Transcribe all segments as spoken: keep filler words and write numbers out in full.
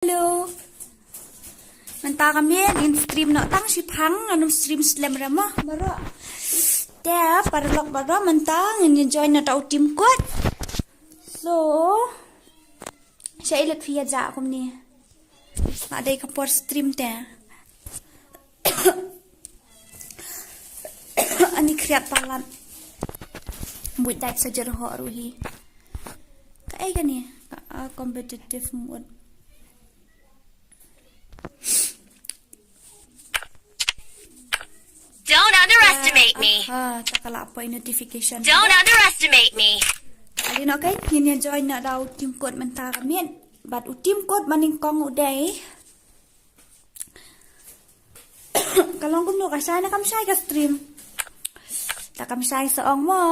Hello. Mynta ka miet ngin stream noh tang shiphang, ngan ym stream slem re mo baroh. Te paralok baroh, mynta ngin ïa join noh da u Team Kut. So, sha ilet phi ïa ja kumne. La dei ka por stream te. Ani khriat palat. Buit dait sa jer ho ruh hi. Kaei kane? Ka, ah, competitive mode. Don't underestimate me. Ah, ta ka la poi notification. Don't underestimate me. Adi no kai, ngin ïa join noh da u Team Kut mynta ka miet. Bad u Team Kut ma nyngkong u dei. Ka long kumno, ka shai ne kam shai ka stream? Ta kam shai sa ong mo.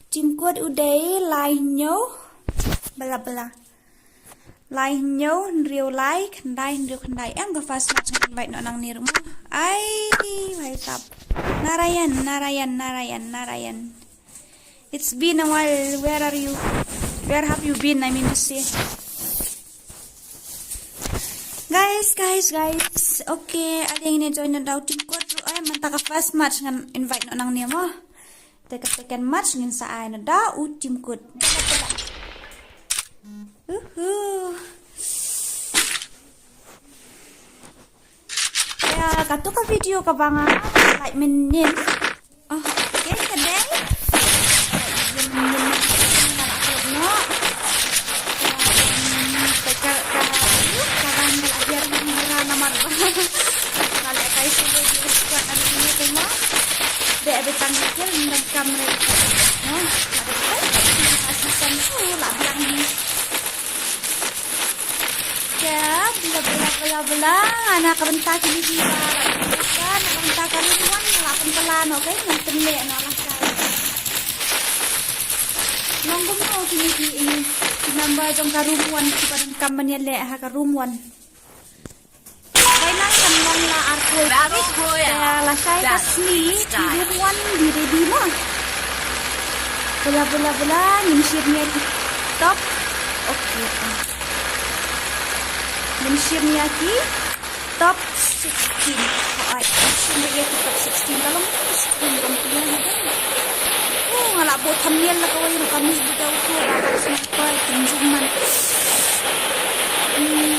Team Kut u dei lai hynñiew. Bala bala. Lai hynñiew, hynriew lai, khyndai, hynriew khyndai. Em ka first match ngan invite noh nangne ruh mo. Ai, wai tap. Narayan, Narayan, Narayan, Narayan. It's been a while. Where are you? Where have you been? I mean to say. Guys, guys, guys. Okay, ade ngin ïa join noh da u Team Kut ruh, eh, mynta ka first match ngan invite noh nangne mo. Te ka second match ngin sa ai noh da u Team Kut. Uhu. Ïa, kato ka video kaba nga like mynnin. Oh, okay, ka dei. Mynnin nga la upload noh. Ïa, ka, ka, ka, ka bang ka la biar mynnin namar ba nga lehkai shuh video squad hari ini tengok. Dei, abis tang dikit, nang kamera. Noh, la dei, la dei, la biang ni. Ka, bla, bla, bla, bla. Nga na ka bynta kine ki ba la ka na ka bynta ka room one, la pynpla noh, okay? Ngan pynleh noh lashai. Long kumno kine ki, eh, ki member jong ka room one, ki ba donkam ban ïaleh ha ka room one. Final kan long la arphew. Battle Royale. Te lashai ka sngi, ki room one dei ready mo. Bla, bla, bla, ngin shim ïa ki top. Okay. Ngin shim ïa ki top sixteen. Alright, ngin shim ïa ki top sixteen. Ka long sixteen, ka long sixteen. Oh, nga la buh thumbnail la kawei ruh, ka miss bha uto ba ka sniper, pynjum man. Hmm.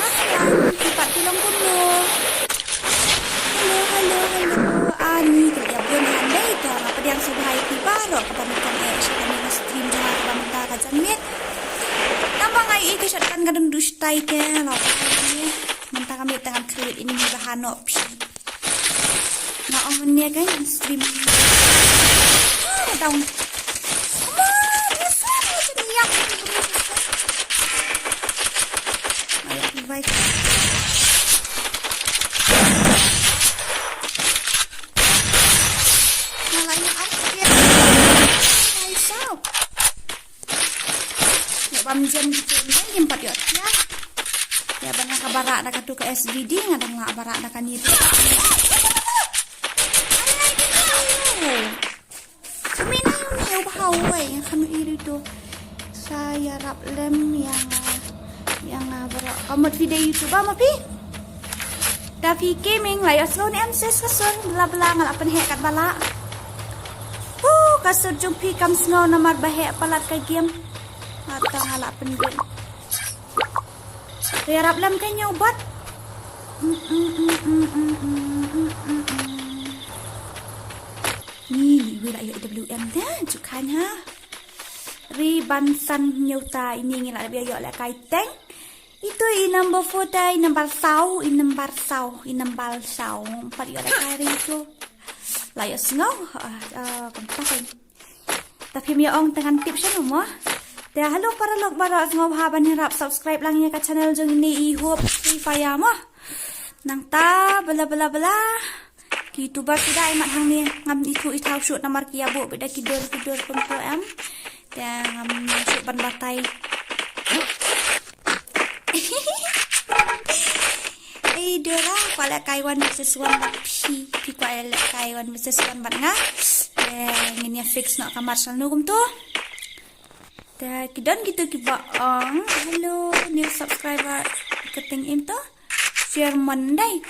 Nga khlaiñ, ki pat ki long kumno. Hello, hello, hello. Ani, ka la ïa bun hynrei te nga pdiang sngewbha ïa phi baroh kiba donkam eh sha kane ka stream jong nga kaba mynta ka janmiet. Tang ba nga ïohi ka shotgun ka dang duh shatai te, la mynta ka miet te ngan create ine i ba hano phi. Nga ong mynne ka stream. Ah, down. Come on, yes, yes, yes, yes. Ayo, invite. Nga la ïa upgrade myself. Ïa bam jem ki jem jem pat ïoh ïa. Ïa ban ïa ka barak da katu ka S V D, nga dang lah barak da kane tu. Kami na ïa ni u bhau wei, ïa kanu iri tu. Sa ïarap lem ïa nga, ïa nga barak. Ka mut phi dei YouTuber ma phi? Da phi gaming la ïohsngew ne em sis ka sur, bla bla nga la pynheh katba lah. Huh, ka sur jong phi kam sngew namar ba heh palat ka game. Ata nga la pynbit. Ïarap lem ka ñiew bad. Ni, ni, wi la ïoh W M da, ju khan ha. Ri ban san ñiew ta ini ngi la ïoh lehkai teng. Itu i number four te, i number saw, i number saw, i number saw. Pat ïoh lehkai ri itu. La ïohsngew, ah, ah, kumta kan. Ta phim ïa ong te ngan tip shano mo. Te hello paralok baroh, sngewbha ban ïarap subscribe lang ïa ka channel jong ine i Hope Free Fire mo. Nangta bla bla bla. Ki YouTuber ki dei mat hangne ngam ithuh ithaw shuh namar ki ïa buh bad da ki dur ki dur kumto em. Te ngam shuh ban batai. Ei Dora, kwah lehkai one versus one bad phi, phi kwah lehkai one versus one bad nga. Eh, ngin ïa fix noh ka match lano kumto. Te ki don kito kiba ong, "Hello, new subscriber." Kyrteng im to? Sherman dei.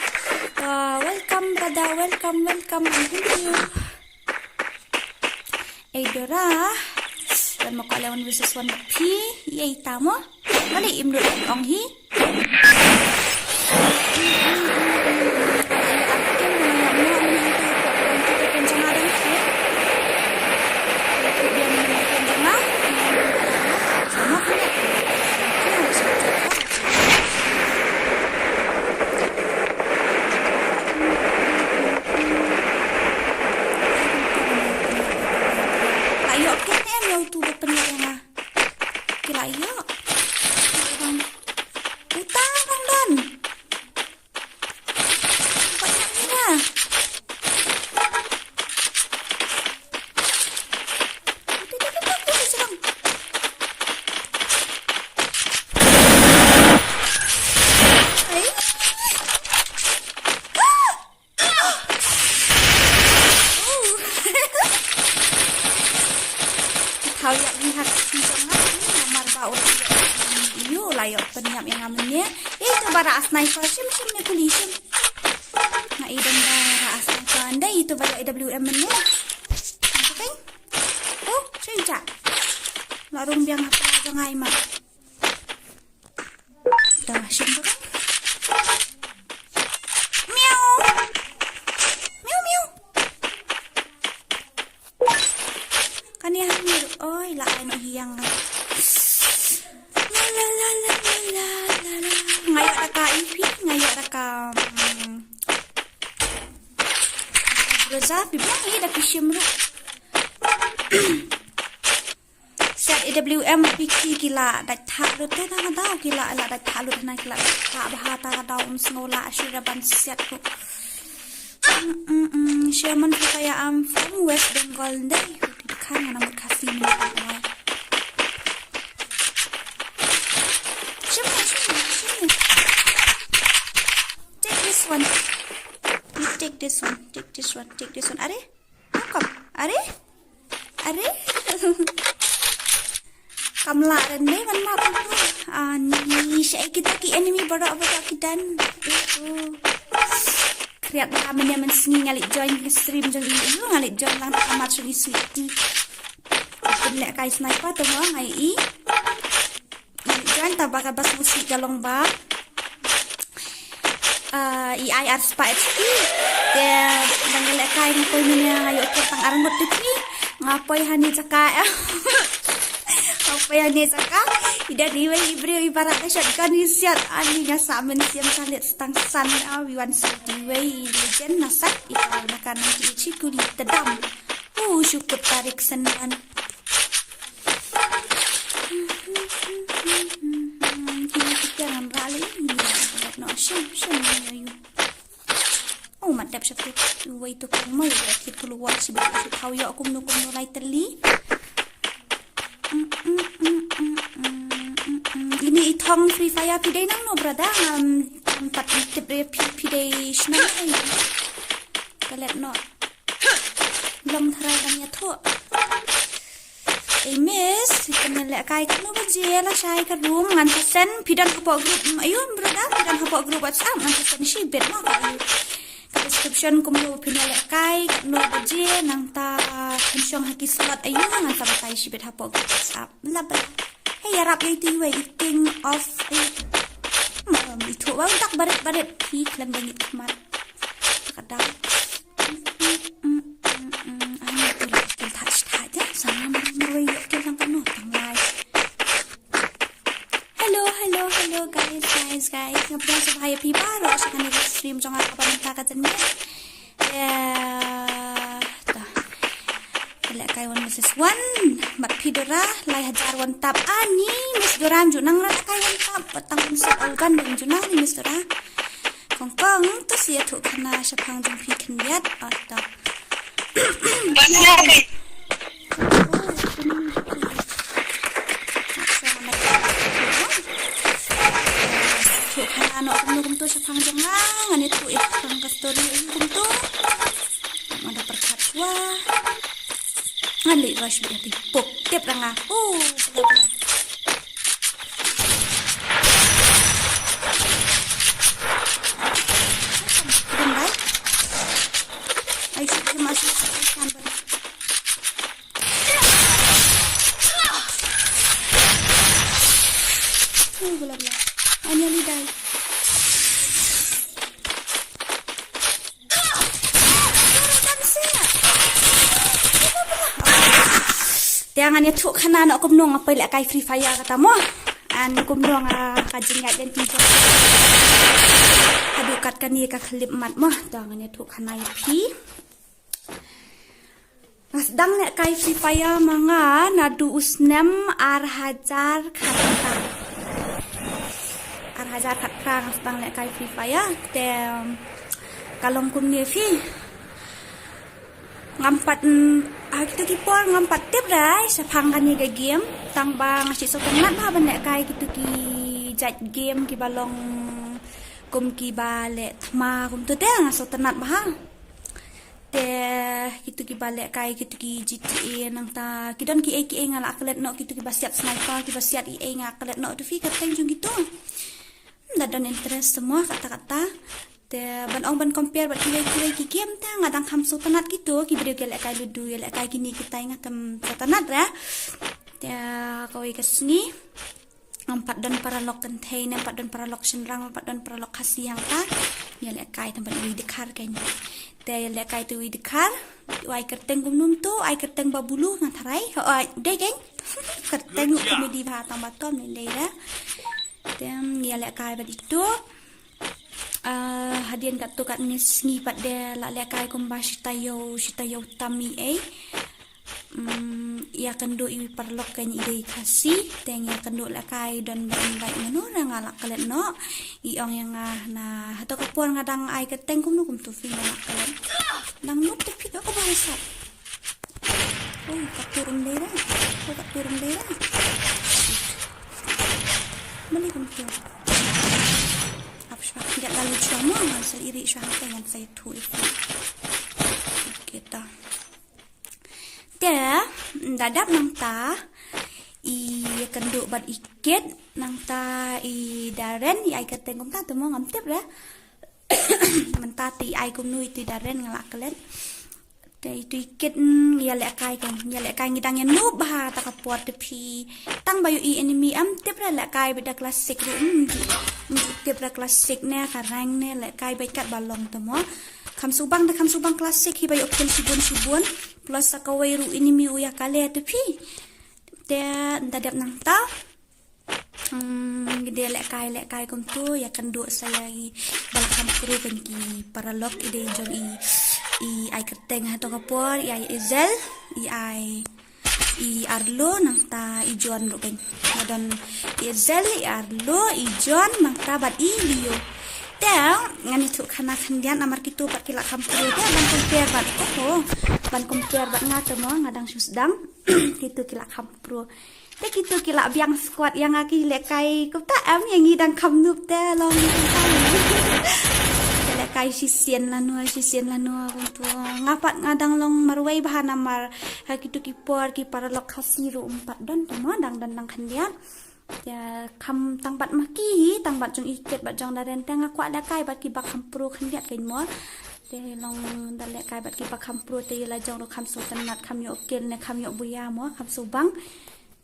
Uh, welcome brother, welcome, welcome. Thank you. Ei Dora. Dan mo ka le one versus one phi. Ei tamo. Mali im dot ong hi. Ayo, kene em ïa utu ba pynïap ïa nga. Ki la ïoh. Uta nang don. Ba ïoh ïa nga. Ai. Ah! Thaw ïa ngi ha ka sien jong nga, namar ba u la ïoh, u la ïoh pynïap ïa nga mynne. Ïa ito ba rah sniper, shim, shim ne kuli, shim. Nga i dang ba rah sniper, ynda ito ba ïoh A W M mynne. Nga puteng. Oh, shim ja. La rung biang ha pla jong nga i ma. Dah, shim tu kan. Miau. Miau, miau. Kan ïa hamir. Oi, la ai no hiang. La, la, la. Nga ïoh da ka E P, nga ïoh da ka, mm, Groza, phi biang hi da ki shim ruh. Set A W M phi ki, ki la dait thah lut te tang ka daw, ki la, la dait thah lut na, ki la dait thah bha tang ka daw, um sngew la shu da ban set ruh. Mm, mm, mm. Sherman Free Fire, I'm from West Bengal dei. Khan nga na mut Khasi mynta. Shim, shim, shim. Take this one. You take this one. Take this one. Take this one. Are? How come? Are? Are? Kam lah ren dei ban map. Ani, shaei kita ki enemy baroh baroh ki don. Eh, oh. Khriat bha mynne mynsngi nga leit join ka stream jong i, nga leit join lang ka mat jong i Sweetie. Pynlehkai sniper to mo nga i. Nga leit join ta ba ka bas musik ka long ba. Ah, i ai ar spah H P. Te dang ka lehkai nga poi mynne nga ïoh kyrteng ar ngut te phi. Nga poi ha ne jaka. Nga poi ha ne jaka. I don iwei i briew i barat da shotgun i siat. Ani nga sah mynsiem ka leit stang san. Ah, wi wan sah iwei i legend na sat. I ka na ka nang ki ichi kuli tedam. Oh, shu kut tarik sendan. Kini kita ngam rali ni no shim shim ni yu. Oh, mat dep shatu. Wei tu kan mo yu ki tu luar si bit tu kau yo kumno kumno lai teli. Ini i thong Free Fire phi dei nang no brother. Ngam pat tip re phi phi dei shnong. Kalet no. Long tharai kan ïathuh. Ei miss, kan lehkai katno baje lashai ka room ngan sa send phi don hapoh group. Ayu brother, phi don hapoh group WhatsApp ngan sa send shibit ma ka ayu. Ka description kumno phin lehkai katno baje nangta phin shong ha ki slot ayu ngan sa batai shibit hapoh group WhatsApp. Bla bla. Hey, ïarap ïa itu iwei i King of, eh, ma, i thuh ba u dak barit barit phi khlem da ngit khmat. Ka dang. Ani tu la kel thah shi thah ja. Sana ma ma wei ïa kel tang kano tang lai. Hello, hello, hello guys, guys, guys. Nga pdiang sngewbha ïa phi baroh sha kane ka stream jong nga kaba mynta ka janmiet. Ïa, ta. Lehkai one versus one. Mat phi Dora, lai hajar one tap. Ani, Miss Dora, ym ju nang lehkai one tap. Pat tang one set all gun, ym ju nang ni Miss Dora. Kong kong, to sa ïathuh khana shaphang jong phi khyndiat. Ah, ta. Thuh khana noh kumno kumto shaphang jong nga, ngan ïathuh ïa ka story kumto. Nga da pyrkhat wa. Ngan leit rush bit ïa phi. Pok tip ra nga. Oh, bla bla. Bla bla. Anya lidai. Te ngan ïathuh khana noh kumno nga poi lehkai Free Fire kata mo. An kumno nga ka jingïaid lynti jong. Haduh kat kane ka khlip mat mo. Te ngan ïathuh khana ïa phi. Nga sdang lehkai Free Fire ma nga naduh u snem ar hajar khatphra. Ar hajar khatphra nga sdang lehkai Free Fire. Te ka long kumne phi. Ngam pat, mm, ha kitu ki por ngam pat tip re shaphang kane ka game. Tang ba nga shu sngewtynnat bha ban lehkai kitu ki jait game kiba long kum kiba leh thma kumtu te nga sngewtynnat bha. Te kitu kiba lehkai kitu ki G T A nangta ki don kiei kiei nga la klet noh, kitu kiba siat sniper, kiba siat ei ei nga klet noh, tu phi kyrteng jong kitu. Hmm, da don interest mo kata kata. Te ban ong ban compare bad kiwei kiwei ki game te nga dang kham sngewtynnat kitu, ki briew ki lehkai Ludo, ïalehkai kine kitai nga tam sngewtynnat re. Te kawei ka sngi ngam pat don paralok kynthei ne, ngam pat don paralok shynrang, ngam pat don paralok Khasi hangta. Ïalehkai tang ban wi dkhar kein. Te ïalehkai tu wi dkhar, u ai kyrteng kumno kumtu, ai kyrteng ba bulu nga tharai. Ho, ai, dei kein. Kyrteng u comedy bha tang ba tom ne dei re. Te ïalehkai bad itu. Ah, hadien katto katne sngi pat de la lehkai kumba shi taïew, shi taïew tam ei ei. Mm, ïakynduh i paralok kein i dei Khasi, te ngi ïakynduh lehkai don ba invite mano re nga la klet noh. I ong ïa nga na hato ka por nga dang ai kyrteng kumno kumtu phi nga la klet. Dang mut te phi ka ba sat. Oh, ka tur um dei re. Oh, ka tur um dei re. Mali kumtu. Ap shwa, ngat lalu shwa mo, ngan sa iri shwa hangta ngan sa itu itu. Kita. Te, da dap nangta, i kynduh bad i kit, nangta i Darren, i ai kyrteng kumta te mo ngam tip re. Mynta te i ai kumno itu i Darren nga la klet. Te itu i kit, mm, ïalehkai kan, ïalehkai ngi dang ïa noob bha ta ka por te phi. Tang ba ïohi enemy em tip re lehkai bad da classic ruh, mm, ju, mm, ju tip re classic ne ka rank ne lehkai bad kat ba long te mo. Kham shu bang te kham shu bang classic hi ba ïoh kill shibun shibun. Plus sa kawei ruh enemy u ïa kale te phi. Te da dep nangta. Hmm, de lehkai lehkai kumtu ïakynduh sa ïa i ba la kham kru kan ki paralok i dei jong i, i ai kyrteng hato ka por, i ai Ezel, i ai i Arlo nangta i John ruh kan. Nga don i Ezel, i Arlo, i John nangta bad i Leo. Te ngan ïathuh khana khyndiat namar kitu pat ki la kham kru te ban compare bad, oh, ban compare bad nga te mo nga dang shu sdang. Kitu ki la kham kru. Te kitu ki la biang squad ïa nga ki lehkai kumta em ïa ngi dang kham noob te long kumta. Ki lehkai shisien lano, shisien lano kumtu. Nga pat nga dang long marwei bha namar ha kitu ki por ki paralok Khasi ruh um pat don te mo dang don dang khyndiat. Te kham tang bad ma ki hi, tang bad jong i kit bad jong Darren te nga kwah lehkai bad kiba kham pro khyndiat kein mo. Te long da lehkai bad kiba kham pro te ïa la jong ruh kham sngewtynnat, kham ïoh kill ne kham ïoh buya mo, kham shu bang.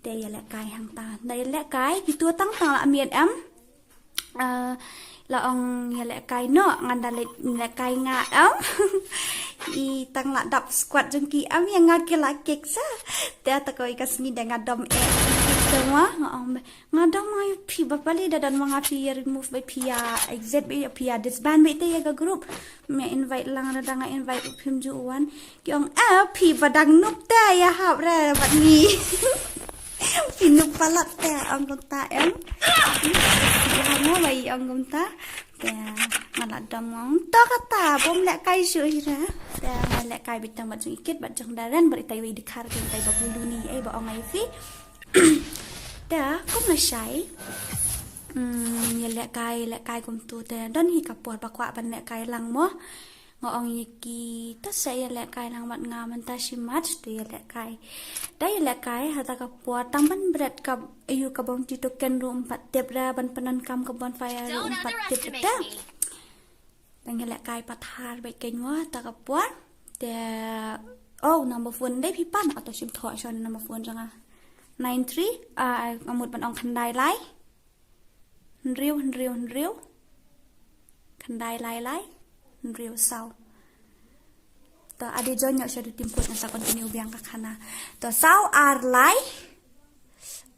Te ïalehkai hangta. Da ïalehkai kitu tang tang la miet em. Ah, la ong ïalehkai noh, ngan da leh, lehkai nga em. I tang la dap squad jong ki em ïa nga ki la kick sa. Te ta kawei ka sngi da nga dom eh kick te mo, nga ong nga dom nga ïa phi ba pali da don ma nga phi ïa remove ba phi ïa exit ba phi ïa disband ba te ïa ka group. Me invite lang da nga invite phim ju wan. Ki ong, eh, phi ba dang noob te ïa hap re bad ngi. Phi noob palat te ong kumta em. Ïa mo ba i ong kumta. Te nga la dom nga ong to kata bym lehkai shuh hi re. Te nga lehkai beit tang bad jong i kit bad jong Darren bad itai wei i dkhar ki itai ba bulu ni ei ba ong ai phi. Te kum lashai. Hmm, ïalehkai, lehkai kumtu te don hi ka por ba kwah ban lehkai lang mo. Nga ong ïa ki, to sa ïalehkai lang bad nga mynta shimat, to ïalehkai. Da ïalehkai, hata ka por, tang ban bret ka, aïu ka Bounty Token ruh um pat tip re, ban pyndonkam ka Bonfire ruh um pat tip re. Tang ïalehkai pathar bad kein mo, hata ka por. Te, oh, number phone dei phi pan, ato shim thoh shon number phone jong nga. Nine three, ah, nga mut ban ong khyndai lai. Hynriew, hynriew, hynriew. Khyndai, lai, lai. Hynriew, saw. To, ade join ïoh sha du tim put ngan sa continue biang ka khana. To, saw ar lai.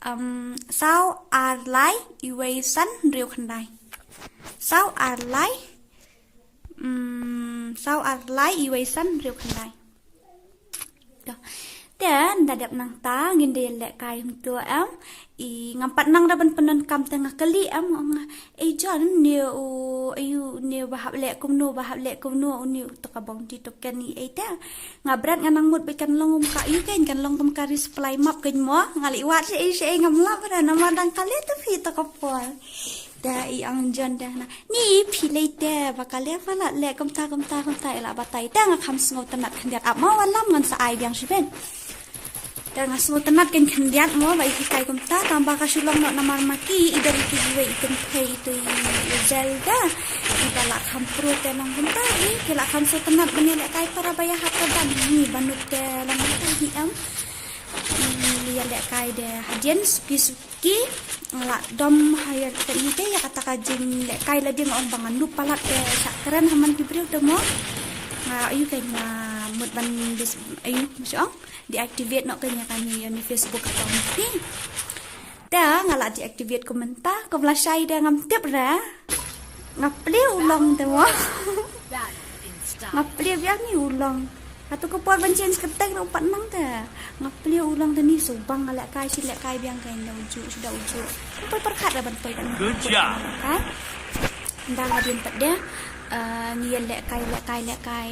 Um, saw ar lai, iwei san, hynriew khyndai. Saw ar lai. Um, saw ar lai, iwei san, hynriew khyndai. To. Te, nda dep nangta, ngin da lehkai hangto em. I ngam pat nang da ban pyndonkam te nga kylli em, nga ong, "Ei John, ne u, ayu, ne ba hap leh kumno, ba hap leh kumno, u ne u to ka bong ti to ken i ei te." Nga bret nga nang mut ba kan long um ka yu ken, kan long kum ka ri supply map ken mo, nga leh wat sha ei sha ei ngam lap ra, namar dang ka leh te phi to ka por. Da i ong John da na. Ni phi leh te, ba ka leh palat leh kumta, kumta, kumta, i la batai. Te nga kham sngewtynnat khyndiat ap mo wan lam ngan sa ai biang shibit. Te nga sngewtynnat kein khyndiat mo ba i hikai kumta, tang ba ka shu long noh namar ma ki, i don i ki iwei i kynthei i tu i Zelda. I ba la kham pro te nong kumta, i ki la kham sngewtynnat ban ïalehkai para ba ïahap ka dang ni ba nud te long kumta hi em. Ïalehkai de hadien suki suki. Nga la dom ha ïa te i te ïa kata ka jinglehkai la ding ong ba nga nup palat te sa kren ha man ki briew te mo. Nga ayu kein nga mut ban dis ayu, ma shu ong, deactivate noh kein ïa kane ïa ni Facebook account ni. Te nga la deactivate kumta, kum la shai de ngam tip re. Nga plie u long te mo. Nga plie biang ni u long. Hato ka por ban change kyrteng ruh pat nang te. Nga plie u long te ni, subang nga lehkai, shu lehkai biang kein da uju, shu da uju. Poi pyrkhat ra ban poi ban. Good job. Ka nda hadien pat de. Eh, ngi ïalehkai, lehkai, lehkai.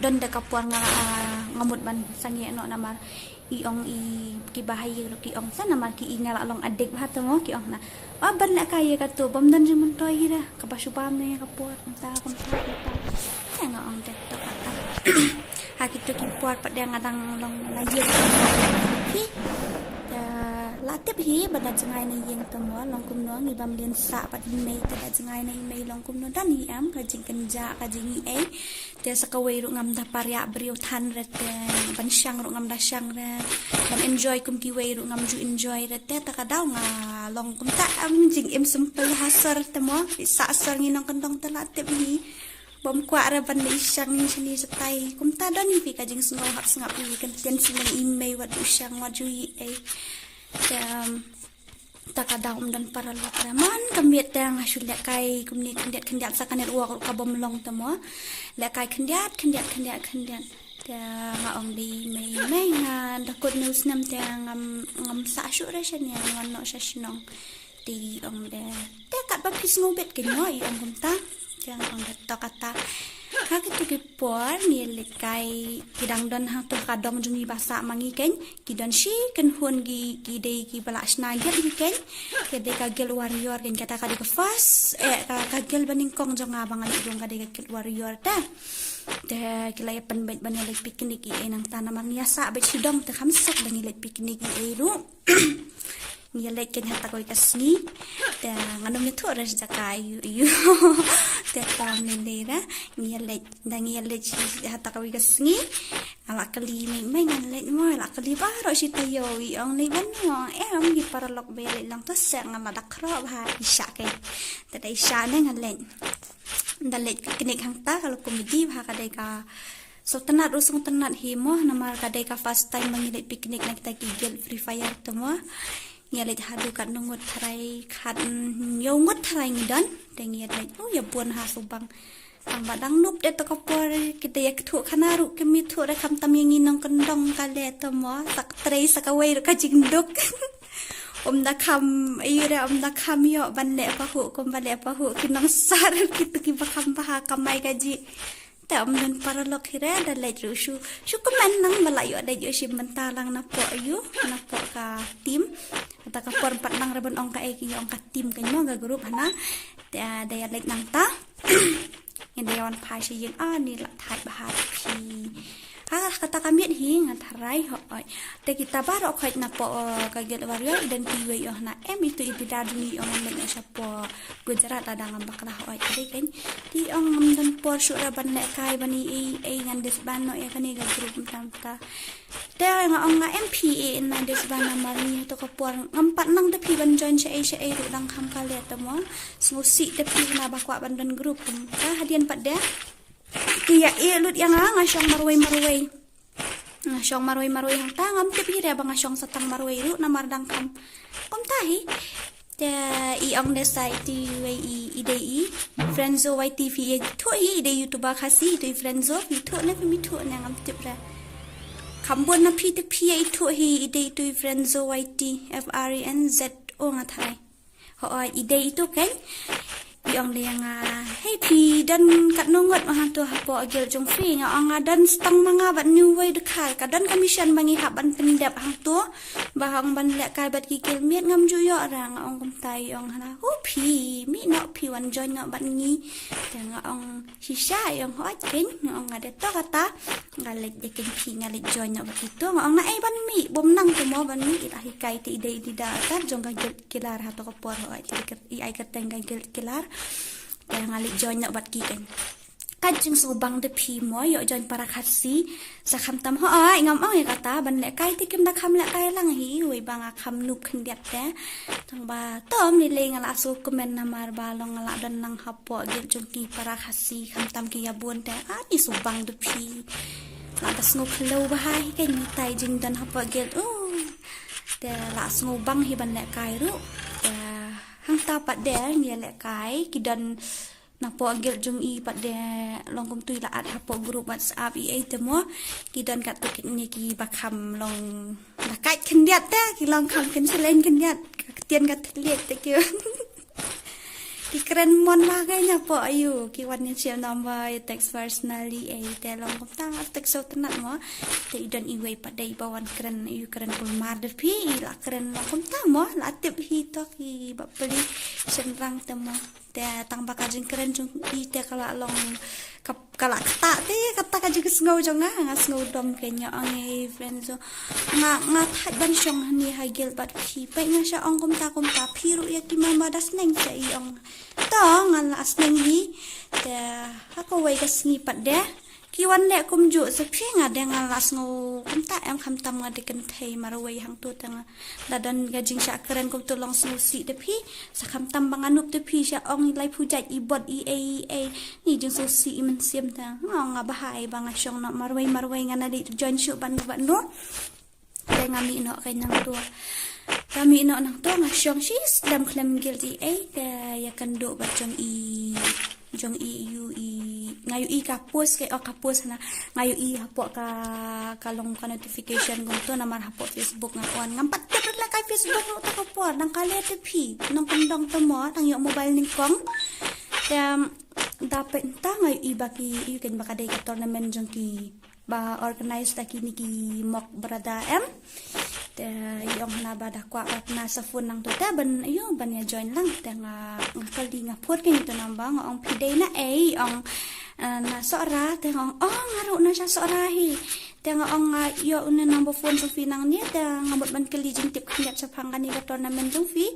Don da ka por nga, eh, nga mut ban sangeh noh namar i ong i ki ba ha ïing ruh ki ong sa namar ki i nga la long addict bha te mo, ki ong na. Ba ban lehkai ïa kato bym don jingmyntoi hi re, kaba shu bam ne ïa ka por kumta, kumta, kumta. Te nga ong te to kata. Ha kito ki por pat de nga dang long la ïing. Hi. Te la tip hi ba da jngai na ïing te mo, long kumno, ngi bam lien sah pat i mei, te da jngai na i mei long kumno, don hi em ka jingkynjah, ka jingïei. Te sa kawei ruh ngam da pariah briew than re te, ban shang ruh ngam da shang re, ban enjoy kum kiwei ruh ngam ju enjoy re te, ta ka daw nga long kumta em, jingim simple ha sor te mo, i sah sor ngi nongkyndong te la tip hi. Bym kwah re ban leit shang ngi shane shatai. Kumta don hi phi ka jingsngew hap sngap hi, kan tien sngewbha i mei wat ju shang wat ju i ei. Te, em, Ta ka daw ym don paralok re. Man ka miet te nga shu lehkai kumne khyndiat khyndiat sa ka network ruh ka bym long te mo. Lehkai khyndiat khyndiat khyndiat khyndiat. Te nga ong da i mei, mei, nga da kut ne u snem te ngam, ngam sah shuh re shane, ngan wan noh sha shnong. Te i ong de, te katba phi sngew bit kein mo, i ong kumta. Te nga ong de to kata. Ha kito ki por ngi lehkai, ki dang don hangto ha ka dong jong ngi ba sah ma ngi kein. Ki don shi kynhun ki, ki dei kiba la shna guild hi kein. Ki dei ka Guild Warrior kein, kata ka dei ka first, eh, ka, ka guild ba nyngkong jong nga ba nga leit rung, ka dei ka Guild Warrior te. Te ki la ïa pynbeit ban ïa leit picnic i ei, nangta namar ngi ïa sah beit shidong te kham suk ba ngi leit picnic i ei ruh. Ngi ïa leit kein ha ta kawei ka sngi. Te ngan ym ïathuh re shi jaka aiu aiu. Te tang ne dei re ngi ïa leit, da ngi ïa leit shi ha ta kawei ka sngi. Nga la kylli mei, mei ngan leit mo, la kylli baroh shi taïew, i ong leit ban mo, em, ngi paralok ba ïa leit lang to seh, nga la da khroh bha, i shah kein. Te da i shah ne nga leit. Da leit picnic hangta ka la comedy bha, ka dei ka sngewtynnat ruh sngewtynnat hi mo, namar ka dei ka first time ba ngi leit picnic na kita ki guild Free Fire te mo. Ngi leit haduh katno ngut tharai, khat, mm, hynñiew ngut tharai ngi don. Te ngi leit, u ïa bun ha subang. Tang ba dang nup de to ka por, kita ïa kthuh khana ruh kim ïathuh re, khamtam ïa ngi nongkyndong ka leh te mo, sa ka trei sa kawei ruh ka jingduk. Ym da kham, aiu re, ym da kham ïoh ban leh pahuh, kum ba leh pahuh ki nongsar, kito kiba kham bha ha kamai kajih. Te ym don paralok hi re, da leit ruh shu, shu kmen nang ba la ïoh leit ïoh shim bynta lang na poh aiu, na poh ka team. Kata ka por pat nang re ban ong kaei, ki ong ka team kein mo, ka group hana. Te da ïa leit nangta. Ngi da ïa wan phai sha ïing, ani la thait bha phi. Ha kata ka miet hi nga tharai hooid. Te kita baroh khoit na poh, eh, ka Guild Warrior, i don kiwei i ong na em, itu i Bidar jong ngi i ong ngam leit noh shapoh Gujarat lada ngam bakla, hooid. Te kein, te i ong ngam don por shuh re ban lehkai ban i ei, ei ngan disband noh ïa kane ka group mynta mynta. Te nga ong nga em phi e in nai des ba namar ngi ha to ka por ngam pat nang te phi ban join sha ei sha ei ruh dang kham kale te mo. Sngewsih te phi na ba kwah ban don group kumta hadien pat de. Ki ïa e lut ïa nga nga shong marwei marwei. Nga shong marwei marwei hangta ngam tip hi re ba nga shong satang marwei ruh namar dang kham. Kumta hi. Te i ong de sa iti wei i i dei i Frenzo Y T phi i thuh hi i dei YouTuber Khasi i tu i Frenzo phi thuh ne phi mi thuh ne ngam tip re. Kham bun na phi te phi i thuh hi i dei tu i Frenzo Y T F R E N Z O nga thai. Ho i dei itu kan. I ong de nga hei phi don kat nungot ma hangtu hapoh guild jong phi nga ong nga don stang ma nga bat new way de khai ka don commission ma ngi hap ban pendep hangtu. Ba hang ban leh kai bat ki guild miet ngam ju ïoh ra nga ong kumta i ong hana hu phi mi no phi wan join no bat ngi. Te nga ong shisha i ong hot ken nga ong nga de to kata. Nga leh de ken phi nga leh join no bat itu nga ong na ei ban mi bom nang tu mo ban mi i la hi kai te i dei i dei da ta jong ka guild kilar ha to ka por ho ai te i ai ka teng ka guild kilar. Te nga leh join no bat ki ken. Ka jingsngewbang de phi mo ïoh join para Khasi. Sa kham tam ho ai ngam ong ïa kata ban leh kai te kim da kham leh kai lang hi wei ba nga kham nup khyndiat te. Tang ba tom ni le nga la su comment namar ba long nga la don nang hapoh guild jong ki para Khasi kham tam ki ïa bun te a ni sngewbang de phi. La da sngew khlew ba hai kan ni tai jingdon hapoh guild u. Te la sngewbang hi ban leh kai ruh. Te hangta pat de ngi leh kai ki don napoh guild jong i pat de long kumtu i la add hapoh group WhatsApp i ei te mo ki don kat tu kit ni ki ba kham long la kai khyndiat te ki long kham ken selen khyndiat ka ktien ka thliet te ki ki kren mon ma ka nya po ayu ki wan ni chiel number i text personally ei te long kumta nga text so tenat mo te i don i wei pat de i ba wan kren i kren kulmar de phi i la kren long kumta mo la tip hi to ki ba peli shen rang te mo. Te tang ba ka jingkren jong i te ka la long ka ka la kata te kata ka jingsngew jong nga nga sngew dom ke nya ong ei friend so nga nga thait ban shong hani ha guild bat phi peit nga sha ong kumta kumta phi ruh ïa ki mama da sneng sha i ong to nga la sneng hi. Te ha kawei ka sngi pat de ki wan leh kumjuh sa phi nga de nga la sngew kumta em khamtam nga de kynthei marwei hangto te nga da don ka jingshah kren kumto long sngewsih te phi sa khamtam ba nga nup te phi sha ong i lai phu jait i bot i ei i ei ni jingsngewsih i mynsiem te nga ong nga bha i ba nga shong noh marwei marwei nga na dei join shuh ban ban noh. Te nga mih noh kai nangto. Nga mih noh nangto nga shong shi slem khlem guilt i ei te ïa kynduh bad jong i jong i ïu i nga ïu i ka post ke o ka post na nga ïu i hapoh ka ka long ka notification kumto namar hapoh Facebook nga on ngam pat tip la kai Facebook ruh ta ka por nang ka le te phi nong kyndong te mo nang ïoh mobile nyngkong. Te da peit ta nga ïu i ba ki ïu ken ba ka dei ka tournament jong ki ba organize da kini ki Mok Brother em. Te i ong hana ba da kwah ba na sa phone nangto te ban ayu ban ïa join lang te nga nga kali nga phone kini to number nga ong phi dei na ei ong eh, na Sohra te nga ong oh nga ruh na sha Sohra hi. Te nga ong nga ïoh une number phone jong phi nangne te nga mut ban kylli jingtip khyndiat shaphang kane ka tournament jong phi.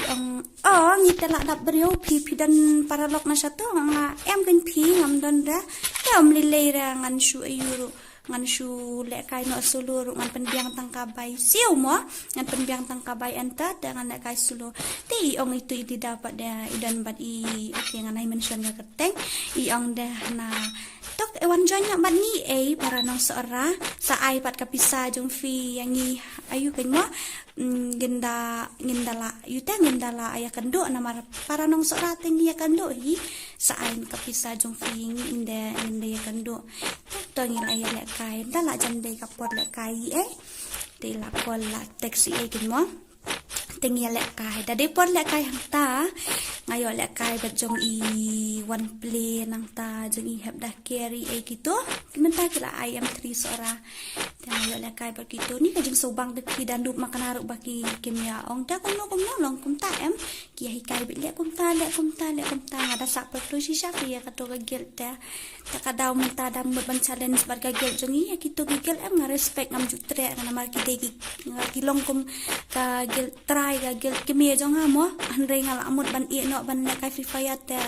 I ong oh ngi te la dap briew phi phi don paralok na shato nga em kein phi ngam don da. Te ym lei lei ra ngan shu ayu ruh ngan shu lehkai noh sulu ruh ngan pynbiang tang ka bai siew mo ngan pynbiang tang ka bai enter te ngan lehkai sulu. Te i ong itu i dida pat de i don bad i okay ngan ai mention ka kyrteng i ong de na tok e wan join na bad ngi ei para nong Sohra sa ai pat ka pisa jong phi ïa ngi ayu kein mo. Mm, ngin da ngin da la yu te ngin da la ïa kynduh namar para nong Sohra te ngi ïa kynduh hi sa ai ka pisa jong phi ngi ngin da ngin da ïa kynduh. To ngi la ïa lehkai da la jan dei ka por lehkai i ei. Te la call la text i ei kein mo. Te ngi ïa lehkai da dei por lehkai hangta. Nga ïoh lehkai bad jong i wan play nangta jong i hep da carry ei kito. Mynta ki la ai em three Sohra. Te nga ïoh lehkai bad kito ni ka jingsngewbang te phi da nup ma kane ruh ba ki kim ïa ong te kumno kumno long kumta em. Ki ïa hikai bad leh kumta leh kumta leh kumta nga da sah pyrthuh shisha phi ïa kato ka guilt te. Te ka daw mynta da mut ban challenge bad ka guilt jong ngi ïa kito ki guilt em nga respect ngam ju treh nga namar ki dei ki nga ki long kum ka guilt trai ka guilt kmie jong nga mo. Hynrei nga la mut ban ïeh noh ban lehkai Free Fire te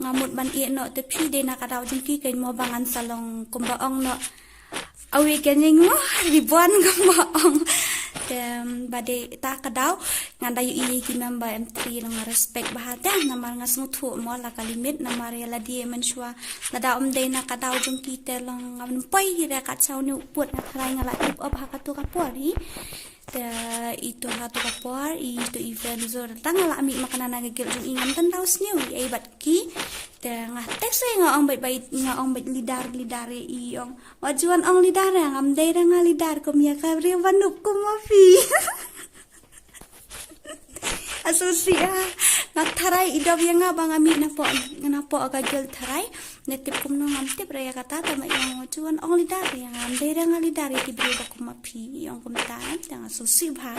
nga mut ban ïeh noh te phi dei na ka daw jong ki kein mo ba ngan sa long kumba ong noh. Awi ka nying mo, ribon ka mo ong. Te, ba dei ta ka daw, ngan da ïohi ki member M three long nga respect bha te, namar nga sngewthuh mo la ka limit, namar ïa lade mynshuwa, lada ym dei na ka daw jong ki te long ngam poi hi re kat saw ni u put nga tharai nga la tip op ha kato ka por hi. Te ito ha to ka por, ito i friend zone, tang nga la mih ma ka nana ka guilt jong i ngam tang daw sniew i ei bad ki. Te nga text i nga ong bad, bad, nga ong bad leader, leader i ong. Wat ju wan ong leader, ngam dei re nga leader kum ïa ka briew ba noob kum ma phi. Assusi ah. Nga tharai i dop ïa nga ba nga mih napoh, napoh ka guilt tharai. Nga tip kumno ngam tip re ïa kata, tang ma i ong wat ju wan ong leader, ïa ngam dei re nga leader ïa ki briew ba kum ma phi, i ong kumta. Te nga assusi bha.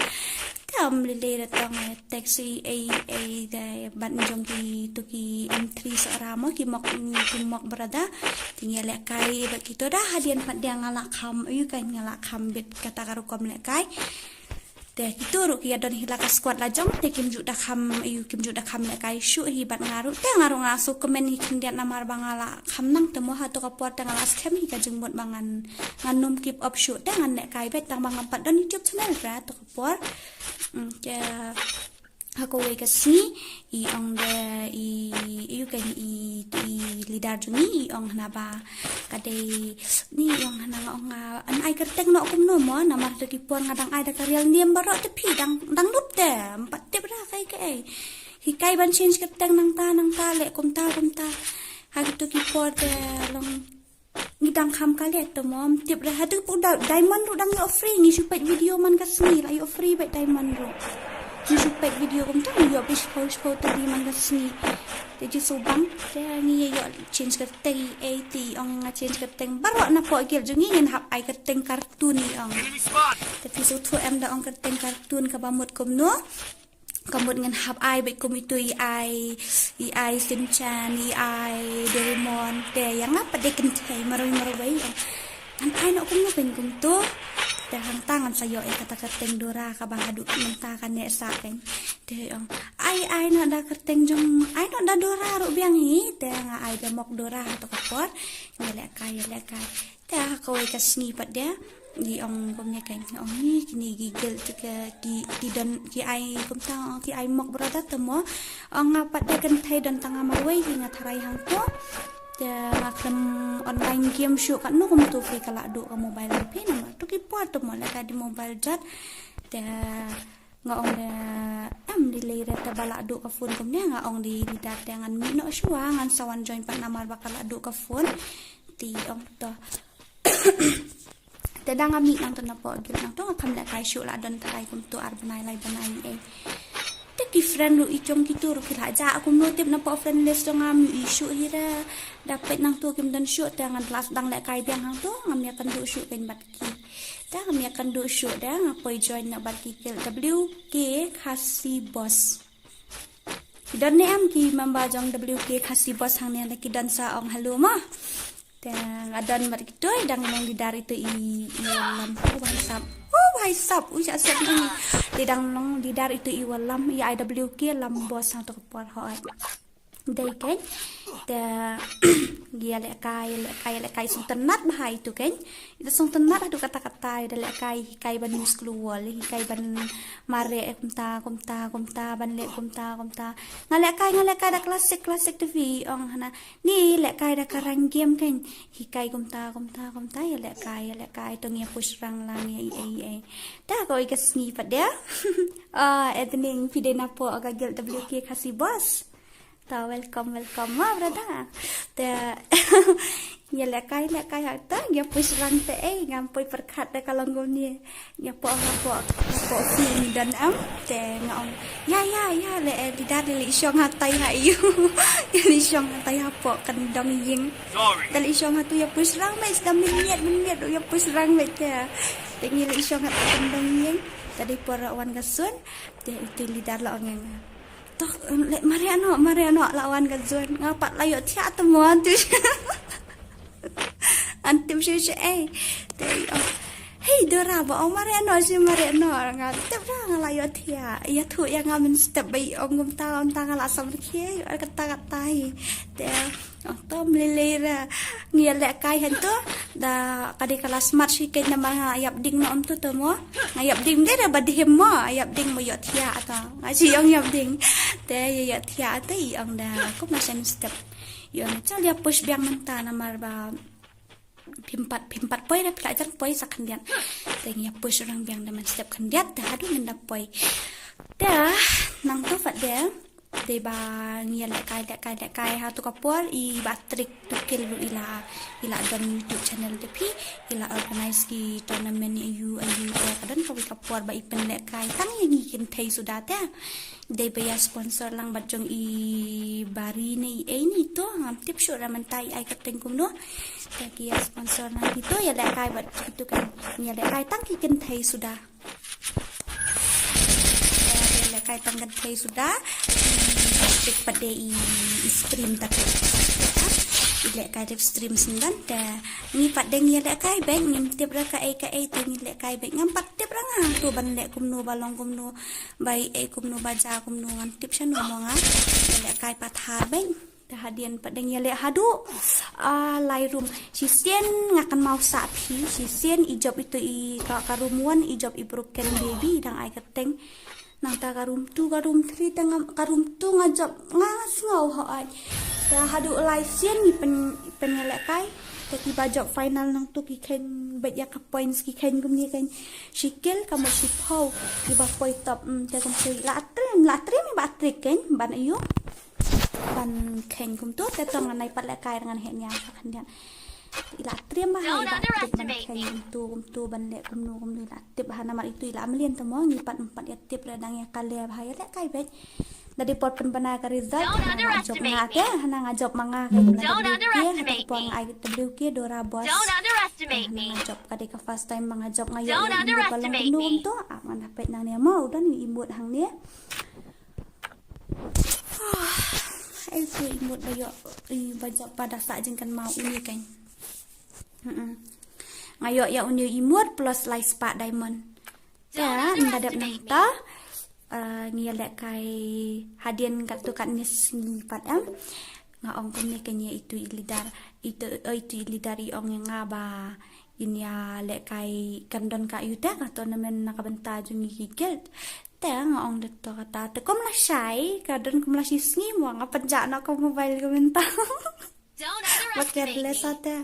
Te ym lei lei re tang nga text i ei, ei de ban jong ki to ki M three Sohra mo, ki mok, ki mok brother. Te ngi lehkai bad kito da hadien pat de nga la kham, ïa ka nga la kham bit kata ka rukom lehkai. Te kito ruh ki ïa don hi la ka squad la jong, te kim ju da kham, ïa kim ju da kham lehkai shuh hi bad nga ruh. Te nga ruh nga shu comment hi khyndiat namar ba nga la kham nang te mo ha to ka por te nga la skhem hi ka jingmut ba ngan, ngan nym keep up shuh te ngan lehkai bad tang ba ngam pat don YouTube channel re ha to ka por. Mm, te ha kawei ka sngi i ong de i, i ïa ka i, i leader jong ngi i ong hana ba ka dei ni, i ong hana nga ong nga, an ai kyrteng noh kumno mo, namar to ki por nga dang ai da ka real name baroh te phi dang, dang dup te, ym pat tip re kaei kaei. Hikai ban change kyrteng nangta nangta leh kumta kumta. Ha kito ki por te long ngi dang kham ka leh te mo, ym tip re ha to ki por da, Diamond ruh dang ïoh free, ngi shu peit video man ka sngi la ïoh free bad Diamond ruh. Ngi shu peit video kumta ngi ïoh phi shiphew, shiphew tylli man ka sngi. Te ju shu bang te ngi ïoh change kyrteng i ei te i ong nga change kyrteng baroh napoh guild jong ngi ngin hap ai kyrteng cartoon i ong. Te phi sngewthuh em da ong kyrteng cartoon kaba mut kumno? Ka mut ngan hap ai bad kum ito i ai, i ai Shinchan, i ai Doraemon, te ïa nga pat de kynthei marwei marwei. Ngan ai noh kumno pyn kumto. Te hangta ngan sa ïoh ïa kata ka kyrteng Dora kaba haduh mynta ka neh sah kan. Te ong ai, ai noh da kyrteng jong, ai noh da Dora ruh biang hi. Te nga ai da mok Dora ha to ka por. Ïa lehkai, ïa lehkai. Te ha kawei ka sngi pat de i ong kumne kan, ong ni kine ki guild te ki, ki, ki don ki ai kumta, ki ai mok brother te mo. Ong nga pat de kynthei don tang nga marwei hi nga tharai hangto. Te nga khlem online game shuh katno kumto phi ka la duh ka mobile phi namar to ki por te mo lehkai dei mobile jot. Te nga ong de em dei lei re te ba la duh ka phone kumne, nga ong de leader te ngan mih noh shuwa ngan sa wan join pat namar ba ka la duh ka phone. Te ong to. Te da nga mih nangto napoh guild nangto nga kham lehkai shuh la don tharai kumto ar bnai lai bnai ei. Te ki friend ruh i jong kito ruh ki la jah kumno tip napoh friend list jong nga mih shuh hi re. Da peit nangto kim don shuh te ngan la sdang lehkai biang hangto ngam ïakynduh shuh kan bad ki. Te ngam ïakynduh shuh de nga poi join na bad ki guild W K Khasi Boss. Ki don ne em ki member jong W K Khasi Boss hangne, lada ki don sa ong hello mo. Te nga don bad kito i dang long leader ito i, i Wallam. Oh bhai sab. Oh bhai sab. Ui sa sab ni. Te dang long leader ito i Wallam, i ai W K Lam Boss hangto ka por hoi. Dei kan. Te ïa lehkai, lehkai, lehkai sngewtynnat bha ito kan. Ito sngewtynnat haduh katta katta, ïa da lehkai hikai ban use glue wall, hikai ban mareh kumta kumta kumta, ban leh kumta kumta. Nga lehkai, nga lehkai da classic, classic te phi ong hana. Ni lehkai da ka rang game kan. Hikai kumta kumta kumta, ïa lehkai, ïa lehkai, to ngi ïa push rang lang ïa i ei ei. Da kawei ka sngi pat de. Ah, evening phi dei napoh ka guild W K Khasi Boss. Ta welcome, welcome ma brother. Te ïa lehkai, lehkai ha te ïa push rang te ei, ngam poi pyrkhat da ka long kumne. Ïa poh, ïa poh, ïa poh phi ngi don em. Te nga ong ïa, ïa, ïa leh, eh, leader leh, leit shong hatai ha ïu. Ïa leit shong hatai hapoh kyndong ïing. Te leit shong hatu ïa push rang mei, sdang mynmiet mynmiet ruh ïa push rang mei te. Te ngi leit shong hatai kyndong ïing. Te dei por la wan ka sun. Te ito i leader la ong ïa nga. Tok, em, leh mareh noh, mareh noh, la wan ka zone. Nga pat la ïohthiah te mo, an tip. An tip shuh shuh ei. Te i ong, Ei Dora, ba ong mareh noh, shi mareh noh. Nga tip ra nga la ïohthiah. Ïathuh ïa nga mynstep ba i ong kumta, kumta nga la samrkhie, kata kata hi. Te ong to mlilei ra. Ngi ïalehkai hangto da ka dei ka la smat shi keiñ namar nga ïap ding noh hangto to mo. Nga ïap ding de da ba dei mo, ïap ding mo ïohthiah to. Nga shi ong ïap ding. Te ïa ïohthiah to i ong da kumno shen step. Ïa nga chal ïa push biang mynta namar ba phim pat, phim pat poi da phi la jan poi sa khyndiat. Te ngi ïa push rang biang da mynstep khyndiat te haduh ngin da poi. Te nangto pat de dei ba ngi ïalehkai, lehkai, lehkai ha tu ka por i Bah Trik Tukil ruh i la, i la don YouTube channel de phi, i la organize ki tournament ïa u, ïa u te ka don kawei ka por ba i pynlehkai tang ïa ngi kynthei suda te. Dei ba ïa sponsor lang bad jong i Bari ne i ei ne ito, ngam tip shuh ra mynta i ai kyrteng kumno. Te ki ïa sponsor lang kito, ïalehkai bad kito kan, ïalehkai tang ki kynthei suda. Ïalehkai tang kynthei suda. Tik pat de i, i stream ta ko. I lehkai live stream sngewdon te ngi pat de ngi ïalehkai bad ngim tip ra kaei kaei te ngi lehkai bad ngam pat tip ra nga to ban leh kumno ba long kumno. Ba i ei kumno ba ja kumno ngam tip shano mo nga. Ïalehkai pat ha bad. Te hadien pat dang ïaleh haduh. Ah, lai rum. Shisien nga kynmaw sah phi. Shisien i jop ito i ka, ka rum one, i jop i broken baby dang ai kyrteng. Nangta ka rum two, ka rum three, te nga, ka rum two nga jop nga sngew hooid. Te haduh lai sien i pyn, i pynïalehkai. Te kiba jop final nangto ki kheiñ bad ïa ka points ki kheiñ kumne kheiñ. Shi kill ka mut shiphew kiba poi top, mm, te kumtu la trim, la trim ba trik kheiñ ban ïoh. Ban kheiñ kumtu te tang ngan ai pat lehkai ngan heh nia sa khyndiat. I la trim ba hai ba trik ban kheiñ kumtu, kumtu ban leh kumno kumno i la tip ha namar itu i la mlien te mo ngi pat, mm, pat ïa tip re dang ïa ka leh ba hai ïalehkai bad. Da dei por pynbna ka result hana nga jop nga te, hana nga jop ma nga ka W K, hana ka por nga ai W K Dora Boss. Hana nga jop ka dei ka first time ma nga jop nga ïoh ïa emote ba long kumno kumtu. Ah, ngan hapet nangne mo u don ïa emote hangne. Ai tu emote ba ïoh, i ba jop ba da sah jingkynmaw une kan. Mm-mm. Nga ïoh ïa une emote plus lai spah diamond. Te ynda dep nangta, eh, ngi ïalehkai hadien katto katne sngi pat em. Nga ong kumne kane ïa itu i leader, itu, eh, itu i leader i ong ïa nga ba in ïalehkai kan don ka ïa u te ka tournament na ka bynta jong ngi ki guild. Te nga ong da to kata te kum la shai, ka don kum la shi sngi mo nga pynjah noh ka mobile ka mynta. Ba careless te.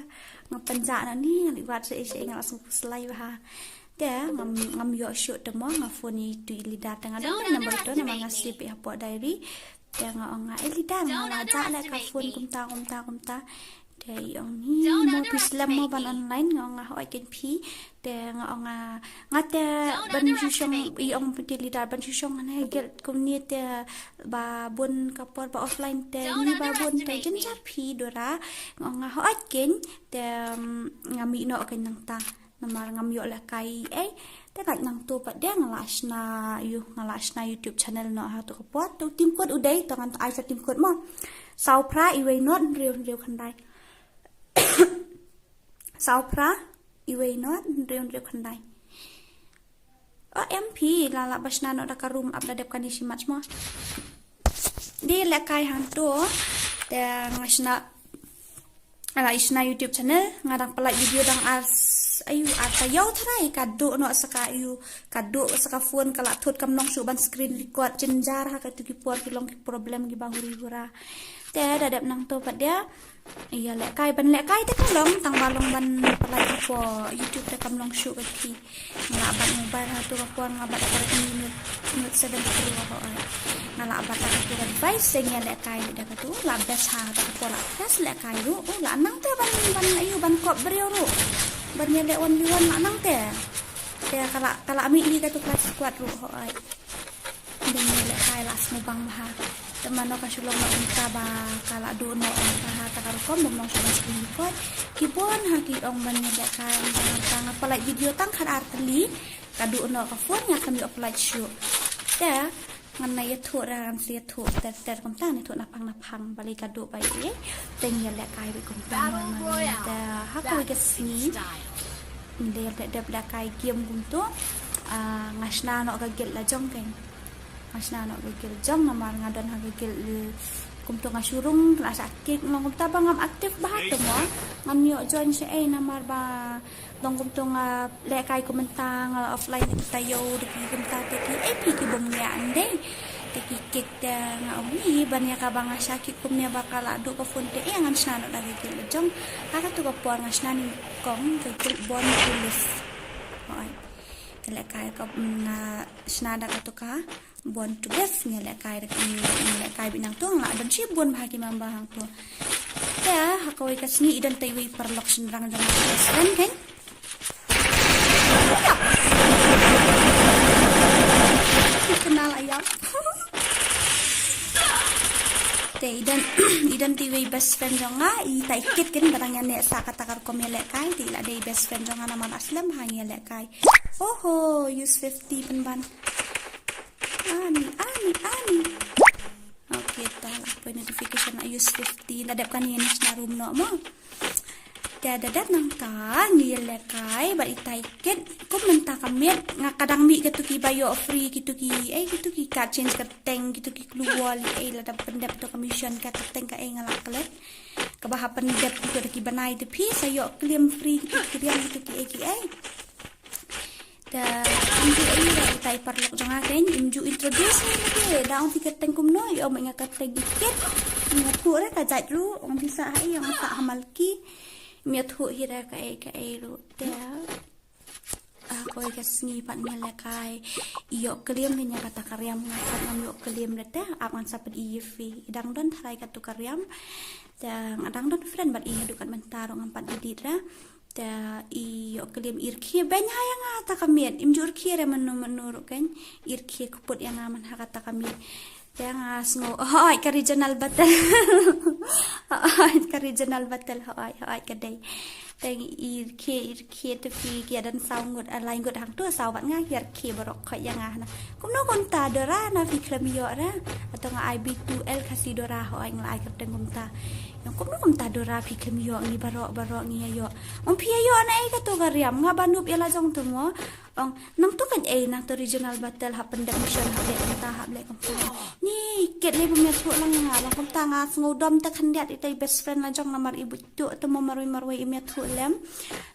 Nga pynjah noh ni, nga dei wat sha sha nga la sngewpyslai bha. Te ngam, ngam ïoh shuh te mo nga phone ïa itu i leader te nga don number to namar nga save ïa hapoh diary. Te nga ong nga, eh leader nga la jah leh ka phone kumta kumta kumta. Te i ong ni mo phi slem mo ban online, nga ong nga hooid kein phi. Te nga ong nga, nga te ban shu shong, i ong phi te leader ban shu shong hangne guild kumne te ba bun ka por ba offline te ngi ba bun te jynjar phi Dora. Nga ong nga hooid kein te, mm, nga mih noh kein nangta. Namar ngam ïoh lehkai ei. Te lait nangto pat de nga la shna ïa u, nga la shna YouTube channel noh ha tu ka por. Te u team code u dei, to ngan ai sa team code mo. Saw phra iwei not hynriew hynriew khyndai. Saw phra iwei not hynriew hynriew khyndai. O em phi la lah ba shna noh da ka rum ap da dep kane shi match mo. Dei lehkai hangto te nga shna, nga la shna YouTube channel, nga dang pynlait video dang ar s-, ayu ar taïew tharai ka duh noh sa ka ayu, ka duh sa ka phone ka la thut kam long shuh ban screen record, jynjar ha katu ki por ki long ki problem kiba huri hura. Te da dep nangto pat de ïalehkai, ban lehkai te ka long, tang ba long ban pynlait hapoh YouTube te kam long shuh ka ki. Nga la bat mobile ha tu ka por, nga bat ka Redmi Note, Note seven Pro ha hooid. Nga la bat ha tu ka device, te ngi ïalehkai da katu, la best ha tu ka por, la best lehkai ruh, u la nang te ban, ban ïa u ban kop briew ruh. Ban ïaleh one v one la nang te. Te ka la, ka la mih ïa katu ka squad ruh hooid. Dang ïalehkai la sngewbang bha. Te mano ka shu long noh kumta ba ka la duh noh ha kata ka rukom bym long shuh ban screen record. Ki bun ha ki ong ban ïalehkai, nga pynlait video tang khatar tylli. Ka duh noh ka phone, nga khlem ïoh pynlait shuh. Te ngan nang ïathuh, ngan sa ïathuh ter ter kumta, ngan ïathuh naphang naphang balei ka duh ba ïa. Te ngi ïalehkai beit kumta. Te ha kawei ka sngi Ngi dei dep dep lehkai game kumto. Ah, nga shna noh ka guild la jong kein. Nga shna noh ka guild jong namar nga don ha ka guild kumto nga shu rung khlem sa kick long kumta ba ngam active bha te mo. Ngam ïoh join shaei namar ba long kumto nga lehkai kumta nga offline kita ïoh dei ki kumta te ki ei phi ki bym ïa ndei. Te ki kick te nga ong hi ban ïa kaba nga sha kick kumne ba ka la duh ka phone te eh ngan shna noh da ka guild la jong. Ha katu ka por nga shna nyngkong ka guild Born to Live. Hooid. Ka lehkai ka, mm, nga shna da katu ka Born to Live, ngi lehkai da, ngi lehkai beit nangto, nga don shibun bha ki member hangto. Te ha kawei ka sngi i don te iwei i paralok shynrang jong nga, best friend kein. Kenal ayam. Te i don, i don te iwei i best friend jong nga, i tai kit kein ba dang ïa neh sa kata ka rukom ïa lehkai, te i la dei best friend jong nga namar la slem bha ngi ïa lehkai. Oho, use fifty pynban. Ani, ani, ani. Okay, ta la poi notification na use fifty. La dep kane ngi shna room noh mo. Te da dep nangta ngi lehkai bad i tai kit. Kum mynta ka miet nga ka dang mih kitu ki ba ïoh free kitu ki, eh, kitu ki card change kyrteng kitu ki clue wall, eh, la dep pyndep tu ka mission ka kyrteng kaei nga la klet. Kaba hap pyndep kitu da ki bnai te phi sa ïoh claim free kitu ki riang kitu ki, eh, ki, eh. Te ym ju ai re i tai paralok jong nga kein, im ju introduce ngi te da ong phi kyrteng kumno, i ong nga kyrteng i kit. Nga thuh re ka jait ruh, ong phi sah ha ei, ong sah ha Malki. Im ïathuh hi re kaei kaei ruh. Te ha kawei ka sngi pat ngi lehkai. I ïoh claim kein ïa kata ka riam, nga pat ngam ïoh claim re te ap ngan sa pyni ïa phi. I dang don tharai katu ka riam. Te nga dang don friend bad i haduh kat mynta ruh ngam pat delete re. Te i ïoh claim i rkhie beiñ ha ïa nga kata ka miet. Im ju rkhie re mynno mynno ruh kein. I rkhie kput ïa nga man ha kata ka miet. Te nga sngew, hooid ka regional battle. Hooid ka regional battle, hooid, hooid ka dei. Te i rkhie, i rkhie te phi ki ïa don saw ngut, ah, lai ngut hangto, saw bad nga ki ïa rkhie baroh khoit ïa nga hana. Kumno kumta Dora na phi khlem ïoh re. Hato nga ai B two L Khasi Dora hooid nga la ai kyrteng kumta. Ïa kumno kumta Dora phi khlem ïoh ngi baroh baroh ngi ïa ïoh. Ym phi ïa ïoh na ei kato ka riam nga ba noob ïa la jong te mo. Ong nangto kan ei nangto regional battle hap pyndep mission hap leh kumta hap leh kumta. Ni kit lei bym ïathuh lang nga long kumta nga sngew dom te khyndiat ita i best friend la jong namar i buit tu te mo marwei marwei im ïathuh lem.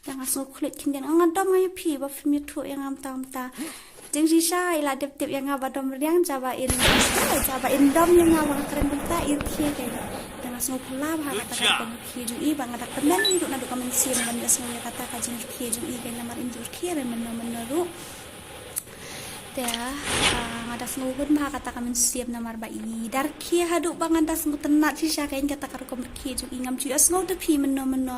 Te nga sngew khluit khyndiat nga dom nga ïa phi ba phim ïathuh ïa nga kumta kumta. Jingshisha i la dep tip ïa nga ba dom riang jaba in, jaba in dom ïa nga ba nga kren kumta i rkhie kein. Te nga sngew phylla bha kata ka jingkhie jong i ba nga da kmen ruh naduh ka mynsiem ban ïa sngew ïa kata ka jingkhie jong i kein namar in ju rkhie re mynno mynno ruh. Te, ah, nga da sngew hun bha kata ka mynsiem namar ba i da rkhie haduh ba nga da sngewtynnat shisha kein kata ka rukom rkhie jong i ngam ju ïohsngew da phi mynno mynno.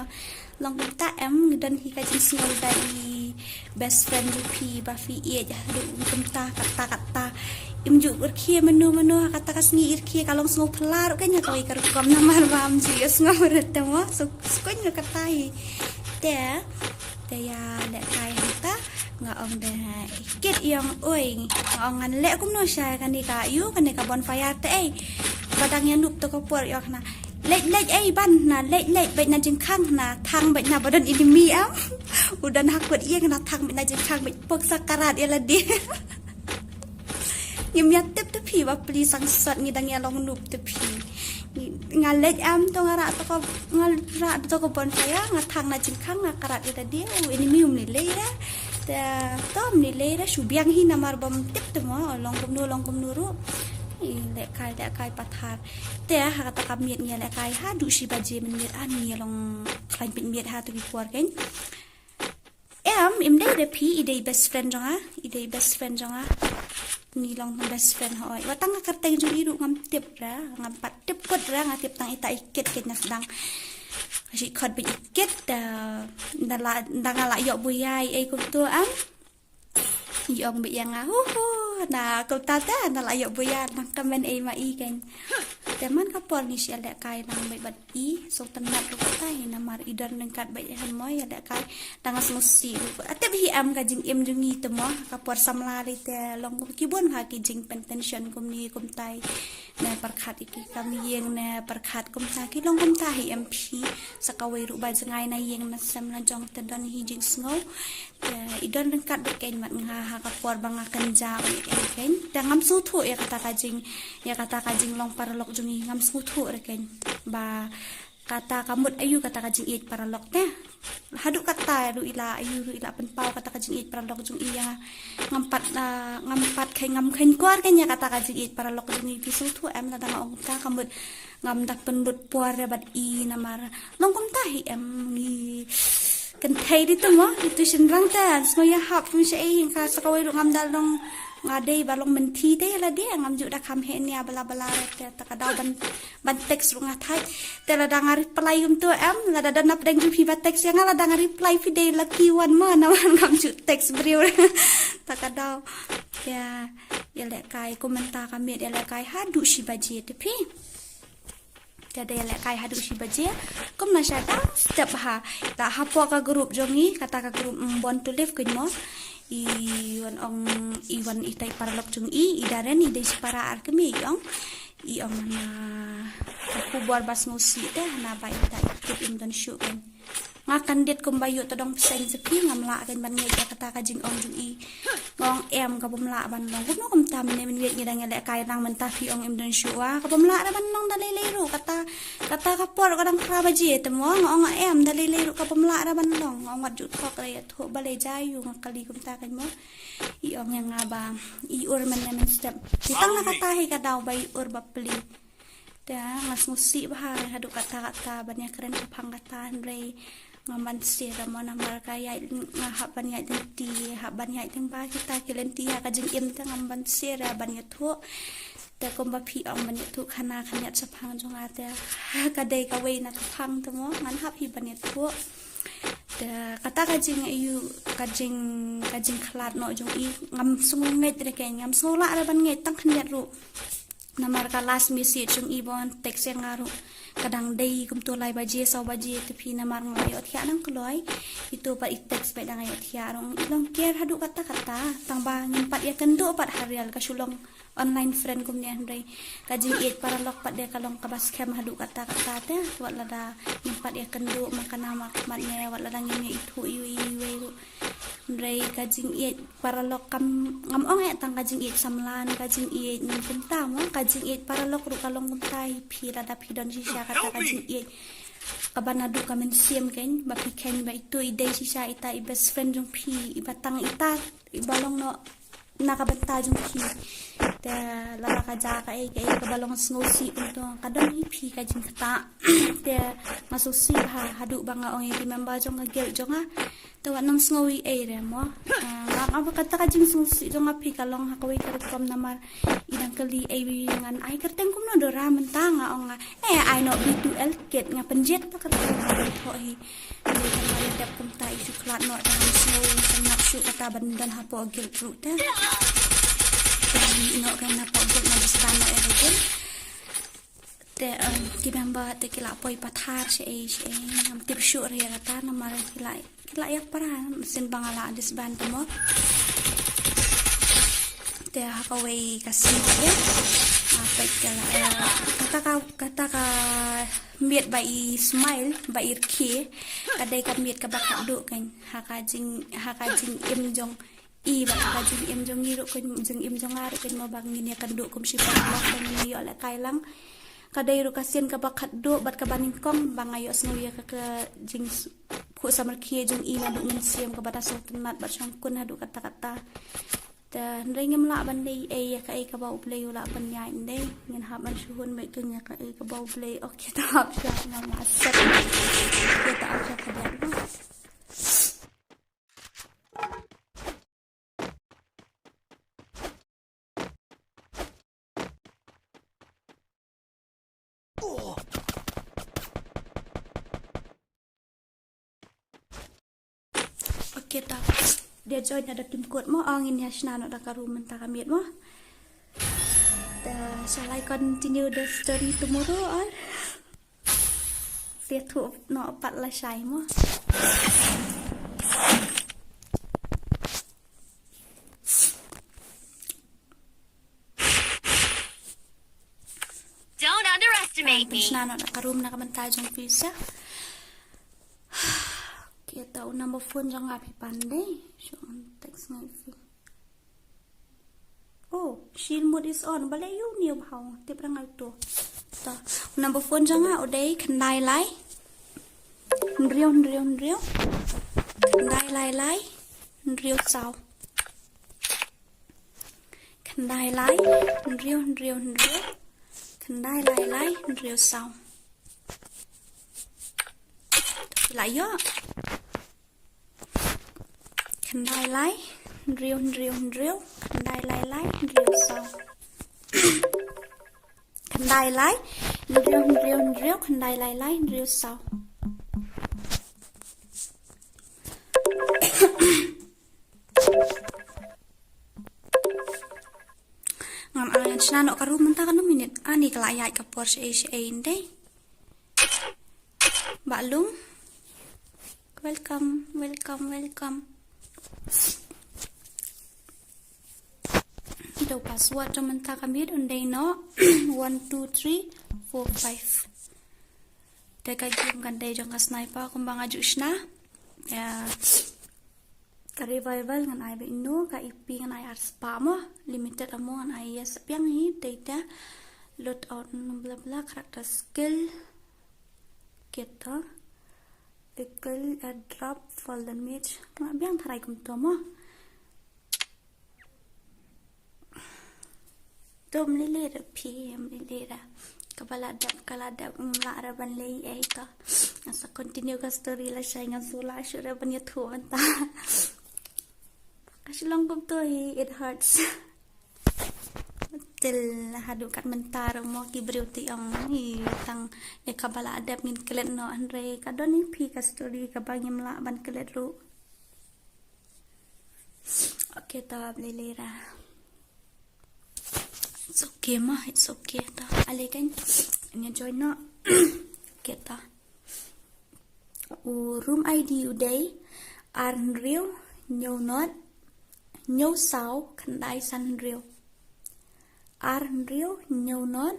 Long kumta em ngi don hi ka jingsngew da i best friend jong phi ba phi ïeit haduh kumta kata kata. Im ju rkhie mynno mynno ha kata ka sngi i rkhie ka long sngew phylla ruh kein ha kawei ka rukom namar ba ym ju ïohsngew re te mo. So, skun ruh kata hi. Te, te ïa lehkai hangta nga ong de kit i ong oi nga ong ngan leh kumno sha kane ka ïu kane ka bonfire te ei. Ba dang ïa noob to ka por i ong hana. Leit leit ei ban hana leit leit beit na jingkhang hana thang beit na ba don enemy am. U don ha kut ïing hana thang beit na jingkhang beit pok sa karat ïa lade. Ngim ïa tip te phi ba pli sangsot ngi dang ïa long noob te phi. Nga leit am to nga rah to ko nga rah to ko bonfire nga thang na jingkhang nga karat ïa lade u enemy um ni lei re. Te to um ni lei re shu biang hi namar bym tip te mo long kumno long kumno ruh. I lehkai lehkai pathar. Te ha kata ka miet ngi lehkai haduh shi baje mynmiet ani long khlaiñ pynmiet ha tu ki por kein. Em, im dei da phi, i dei best friend jong nga, i dei best friend jong nga. Ni long best friend hoi. Wat tang ka kyrteng jong i ruh ngam tip ra, ngam pat tip kut ra, nga tip tang ita i kit kit na sdang. Shi khot beit i kit, da, da la, da nga la ïoh buya i ei kumto am. I ong beit ïa nga, hu hu, na kumta te, da la ïoh buya, nang kmen ei ma i kein. Te man ka por ngi shi lehkai nang beit bad i, sngewtynnat ruh kata hi namar i don ryngkat bad i han mo ïa lehkai. Tang nga sngewsih ruh. Atep hi em ka jingim jong ngi te mo ka por samla ri te long kum ki bun ha ki jingpyntension kumne kumtai. ne pyrkhat ïa ki kam ïing ne pyrkhat kumta, ki long kumta hi em phi. Sa kawei ruh ba jngai na ïing na sem na jong te don hi jingsngew. Te i don ryngkat bad keiñ bad nga ha ka por ba nga kynja bad keiñ. Te ngam sngewthuh ïa kata ka jing, ïa kata ka jinglong paralok jong i, ngam sngewthuh re keiñ. Ba kata ka mut aïu kata ka jingïeit paralok te. Haduh kata ruh i la, aïu ruh i la pynpaw kata ka jingïeit paralok jong i ïa nga. Ngam pat, ah, ngam pat kheiñ, ngam kheiñ kwah keiñ ïa kata ka jingïeit paralok jong i, phi sngewthuh em, lada nga ong kata ka mut ngam da pynlut por re bad i namar long kumta hi em, ngi kynthei dei te mo, itu shynrang te, sngew ïahap kum sha ei, ka sa kawei ruh ngam da long, nga dei ba long mynthi te lade, ngam ju da kham heh nia bala bala re te, ta ka daw ban, ban text ruh nga thait. Te lada nga reply kumto em, lada don napdeng jong phi ba text ïa nga, lada nga reply phi dei lucky one mo, namar ngam ju text briew. Ta ka daw. Ïa, ïalehkai kum mynta ka miet, ïalehkai haduh shi baje te phi. Te da ïalehkai haduh shi baje. Kumno sha dang step ha. Te hapoh ka group jong i, kata ka group, mm, Born to Live keiñ mo. I wan ong, i wan ita i paralok jong i, i Darren, i dei shipara ar kmie i ong. I ong na ka khubor ba sngewsih te, hana ba ita i kit im don shuh keiñ. Nga kyndit kumba ïoh tdong pyrshah sa phi, ngam lah keiñ ban ngeit ïa kata ka jingong jong i. Nga ong em, ka bym lah ban long. Kumno kumta mynne mynne ngi dang ïalehkai tang mynta phi ong im don shuh wa. Ka bym lah re ban long da lei lei ruh kata, kata ka por ka dang phra baje te mo. Nga ong em, da lei lei ruh ka bym lah re ban long. Nga ong wat ju thok re ïathuh balei jia ïu, nga kylli kumta keiñ mo. I ong ïa nga ba i ur mynne mynstep. Te tang na kata hi ka daw ba i ur bapli. Te nga sngewsih bha haduh katta katta ban ïakren shaphang kata, hynrei ngam banse re mo, namar ka ïaid, nga hap ban ïaid lynti, hap ban ïaid lyngba kita ki lynti ha ka jingim, te ngam banse re ban ïathuh. Te kumba phi ong ban ïathuh khana khyndiat shaphang jong nga, te ka dei kawei na ka phang te mo, ngan hap hi ban ïathuh. Te kata ka jing, ïa ka jing, ka jingkhlad noh jong i ngam sngewngeit re, keiñ ngam sngew lah re ban ngeit tang khyndiat ruh. Namar ka last message jong i ba wan text ïa nga ruh ka dang dei kumto lai baje saw baje, te phi namar nga ïohthiah nang kloi. Ito pat i text pat dang ïohthiah ruh, i long care haduh katta katta. Tang ba ngim pat ïakynduh pat ha real, ka shu long online friend kumne, hynrei ka jingïeit paralok pat de ka long kaba skhem haduh katta katta te. Wat lada ngim pat ïakynduh ma ka nam ma ka mat ne, wat lada ngim ïa ithuh iwei iwei ruh. Hynrei ka jingïeit paralok kam, ngam ong eh tang ka jingïeit samla ne ka jingïeit kumta mo, ka jingïeit paralok ruh ka long kumta hi phi, lada phi don shisha kata ka jingïeit kaba naduh ka mynsiem, keiñ ba phi kheiñ ba ito i dei shisha ita i best friend jong phi, iba tang ita iba long noh na ka bynta jong phi. Te lada ka jia kaei kaei kaba long sngewsih kumto, ka don hi phi ka jingktah. Te nga sngewsih ha, haduh ba nga ong ïa ki member jong ka guild jong nga. Te wat nym sngew ei ei re mo. Ah, nga, nga ba kata ka jingsngewsih jong nga phi ka long ha kawei ka rukom, namar i dang kylli ei, ngan ai kyrteng kumno Dora, mynta nga ong nga, eh, ai noh B two L kit, nga pynjot ta kyrteng, nga pynjot hi. Hynrei tang ba ïa dep kumta i shu khlad noh, tang ngam sngew sngewtynnat shuh kata ban don hapoh guild ruh te. Tang ïa noh kein hapoh guild, nga disband noh ïa ka guild. Te, em, ki member te ki la poi pathar shaei shaei, ngam tip shuh re ïa kata, namar ki la, ki la ïa para, mynsiem ba nga la disband te mo. Te ha kawei ka sngi te, ah, peit ka la, eh, kata ka, kata ka miet ba i smile, ba i rkhie, ka dei ka miet kaba khatduh keiñ ha ka jing, ha ka jingim jong i bad ha ka jingim jong ngi ruh keiñ, jingim jong nga ruh keiñ mo, ba ngin ïakynduh kum shi paralok, ba ngin ïoh lehkai lang. Ka dei ruh ka sien kaba khatduh bad kaba nyngkong ba nga ïohsngew ïa ka, ka jingkhuh samrkhie jong i naduh mynsiem, kaba da sngewtynnat bad shongkun haduh katta katta. Te hynrei ngim lah ban leh ei ïa kaei kaba U Blei u la pynïaid, hynrei ngin hap ban shu hun beit keiñ ïa kaei kaba U Blei. Ok, ta hap sha, ngam lah set. Ok, ta hap sha khadar mo. Ok, ta. Dia join ada tim code mo, ong in ïa shna noh da ka room mynta ka miet mo. Ta, shall I continue the story tomorrow or? Ïathuh noh pat lashai mo. Maybe. Shna noh na ka room na ka bynta jong phi sa. Kita u number phone jong nga phi pan dei. Shu ngan text ngai phi. Oh, shield mode is on. Balei u new bha u tip ra ngai to. Ta. U number phone jong nga u dei khyndai lai. Hynriew hynriew hynriew. Khyndai lai lai. Hynriew saw. Khyndai lai, hynriew hynriew hynriew. Khyndai lai lai, hynriew saw. Phi la ïoh. Khyndai lai, hynriew hynriew hynriew. Khyndai lai lai, hynriew saw. Khyndai lai, hynriew hynriew hynriew. Khyndai lai lai, hynriew saw. Ngan ai ngan shna noh ka room mynta katno minit. Ani ka la ïaid ka por shaei shaei ndei. Bah Lung. Welcome, welcome, welcome. Ito password jong mynta ka miet un dei noh one two three four five. Te ka game kan dei jong ka sniper kumba nga ju shna. Ya. Ka revival ngan ai ba ino, ka E P ngan ai ar spah mo, limited ammo ngan ai ïa sa biang hi, dei ta load out bla bla, character skill. Kita. Vehicle, airdrop, fall damage. Nga biang tharai kumto mo. To mlili ra phi, mlili ra. Kaba la dep, ka la dep, mm, la ra ban lei ei to. Nga sa continue ka story lashai, nga sa la shu ra ban ïathuh mynta. Ka shu long kumto hi, it hurts. Til haduh kat mynta ruh mo ki briew ti ong hi tang ïa kaba la dep ngin klet noh, hynrei ka don hi phi ka story kaba ngim lah ban klet ruh. Okay, to ap lei lei ra. It's okay ma, it's okay. To ale kan ngan join noh. Okay, to. U room I D u dei ar hynriew hynñiew not hynñiew saw khyndai san hynriew. Ar hynriew hynñiew not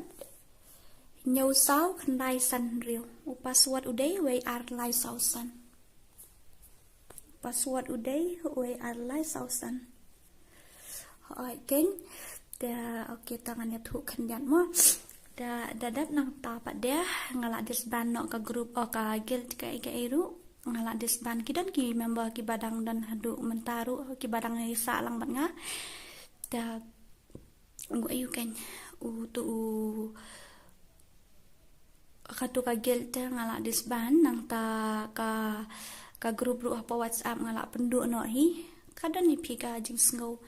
hynñiew saw khyndai san hynriew. U password u dei wei ar lai saw san. Password u dei wei ar lai saw san. Hooid keiñ. Da, okay, to ngan ïathuh khyndiat mo. Da, da dep nangta pat de nga la disband noh ka group, oh, ka guild kaei kaei ruh. Nga la disband, ki don ki member kiba dang don haduh mynta ruh, kiba dang ïa sah lang bad nga. Da, u aïu keiñ, u tu u katu ka guild te nga la disband, nangta ka, ka group ruh hapoh WhatsApp nga la pynduh noh hi. Ka don hi phi ka jingsngew.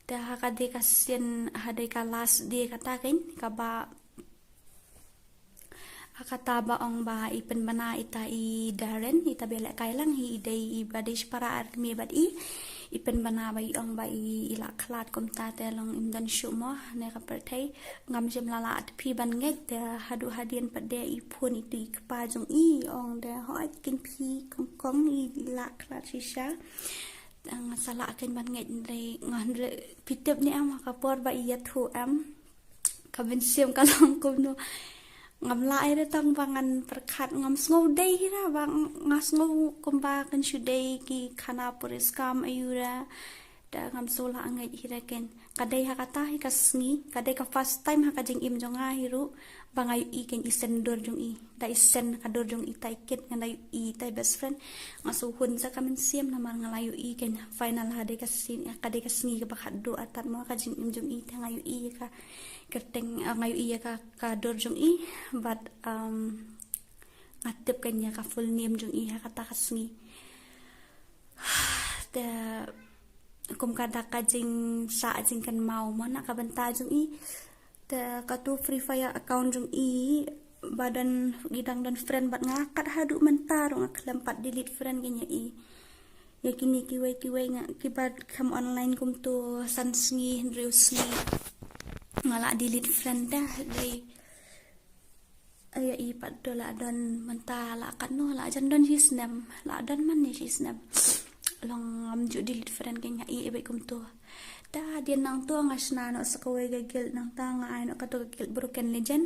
Te ha ka dei ka sien, ha dei ka last day kata keiñ, kaba, ha kata ba ong ba i pynbna ita i Darren, ita ba lehkai lang hi, i dei iba dei shipara ar kmie bad i. I pynbna ba i ong ba i, i la khlad kumta te long im don shuh mo ne ka pyrthei. Ngam shym la lah phi ban ngeit, te haduh hadien pat de i phone itu i kpa jong i, ong de hooid keiñ phi kong kong i la khlad shisha. Te nga sa lah keiñ ban ngeit, hynrei nga, hynrei phi tip ne em ha ka por ba i ïathuh em, ka mynsiem ka long kumno. Ngam lah ei re tang ba ngan pyrkhat, ngam sngew dei hi ra ba nga sngew kumba kan shu dei ki khana puriskam aïu ra. Da ngam sngew lah ngeit hi ra keiñ. Ka dei ha kata hi ka sngi, ka dei ka first time ha ka jingim jong nga hi ruh ba nga ïohi keiñ i sen dur jong i. Da i sen ka dur jong i, ta i kit ngan da ïohi ta i best friend. Nga sngew hun sa ka mynsiem namar nga la ïohi keiñ. Final ha dei ka sngi, ka dei ka sngi kaba khatduh artat mo ka jingim jong i, te nga ïohi ka kyrteng, ah, nga ïohi ïa ka, ka dur jong i, bad, um, nga tip keiñ ïa ka full name jong i ha kata ka sngi. Te kum ka da ka jingsah jingkynmaw mo na ka bynta jong i. Te katu Free Fire account jong i ba don, ki dang don friend bad nga, kat haduh mynta ruh nga khlem pat delete friend keiñ ïa i. Ïa kine kiwei kiwei nga kiba kham online kumtu san sngi hynriew sngi nga la delete friend te. Dei ïa i pat to la don mynta la katno, la jan don shi snem, la don man ne shi snem. Long ngam ju delete friend keiñ ïa i beit kumtu. Te hadien nangtu nga shna noh sa kawei ka guild, nangta nga ai noh katu ka guild Broken Legend.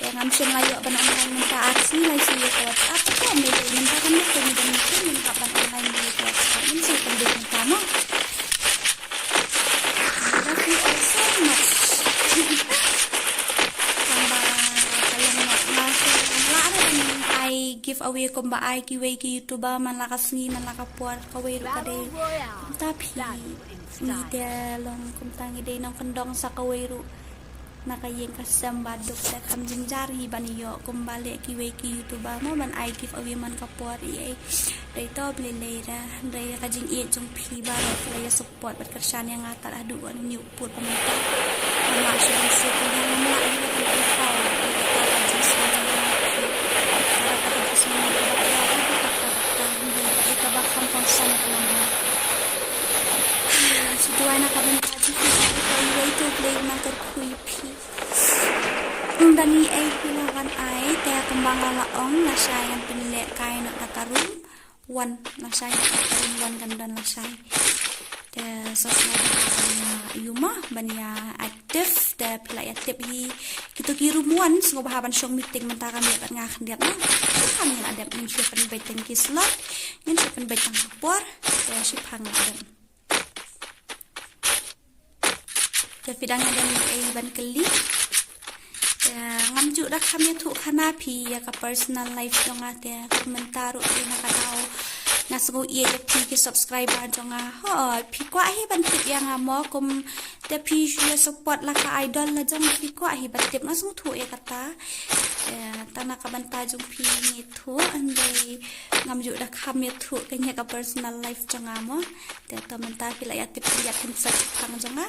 Te ngam shym la ïoh ban online mynta, ar sngi la shu ïoh ka WhatsApp. Te mynta kan ïoh te ngi ban meeting, ngin hap ban online mynta ka WhatsApp. Ngin shu pynbeit mynta mo. Kawei kumba ai kiwei ki YouTuber man la ka sngi man la ka por kawei ruh ka dei. Kumta phi ngi te long kumta ngi dei nongkyndong sa kawei ruh. Na ka ïing ka sem ba duk te kham jynjar hi ban ïoh kumba leh kiwei ki YouTuber mo ban ai giveaway man ka por ei ei. Dei to Blei lei ra dei ka jingïeit jong phi baroh la ïa support bad kyrshan ïa nga tad haduh wan u ñiuh put ba mynta. Nga shu ban suk ïa nga la ïa ka jingïeit. Shu duwai na ka bynta jong phi, ka iwei te Blei man kyrkhu ïa phi. Ynda ngi ei phi la wan ai te kumba nga la ong lashai ngan pynlehkai na kata ka room one, lashai na kata ka room one kan don lashai. Te sa sngewbha ban ïa ïuma ban ïa active te phi la ïa tip hi. Kito ki room one sngewbha ban shong meeting mynta ka miet bad nga khyndiat na. Kam ngin adep ngin shu pynbeit tang ki slot. Ngin shu pynbeit tang ka por. Te shu phang adep. Te phi dang ïa don ei ban kylli. Te ngam ju da kham ïathuh khana phi ïa ka personal life jong nga te mynta ruh te na ka daw nga sngew ïeit ïa phi ki subscriber jong nga. Ho phi kwah hi ban tip ïa nga mo kum te phi shu ïa support la ka idol la jong phi kwah hi ban tip nga sngewthuh ïa kata. Te tang na ka bynta jong phi ngi thuh hynrei ngam ju da kham ïathuh kane ka personal life jong nga mo. Te to mynta phi la ïa tip ïa kan sa phang jong nga.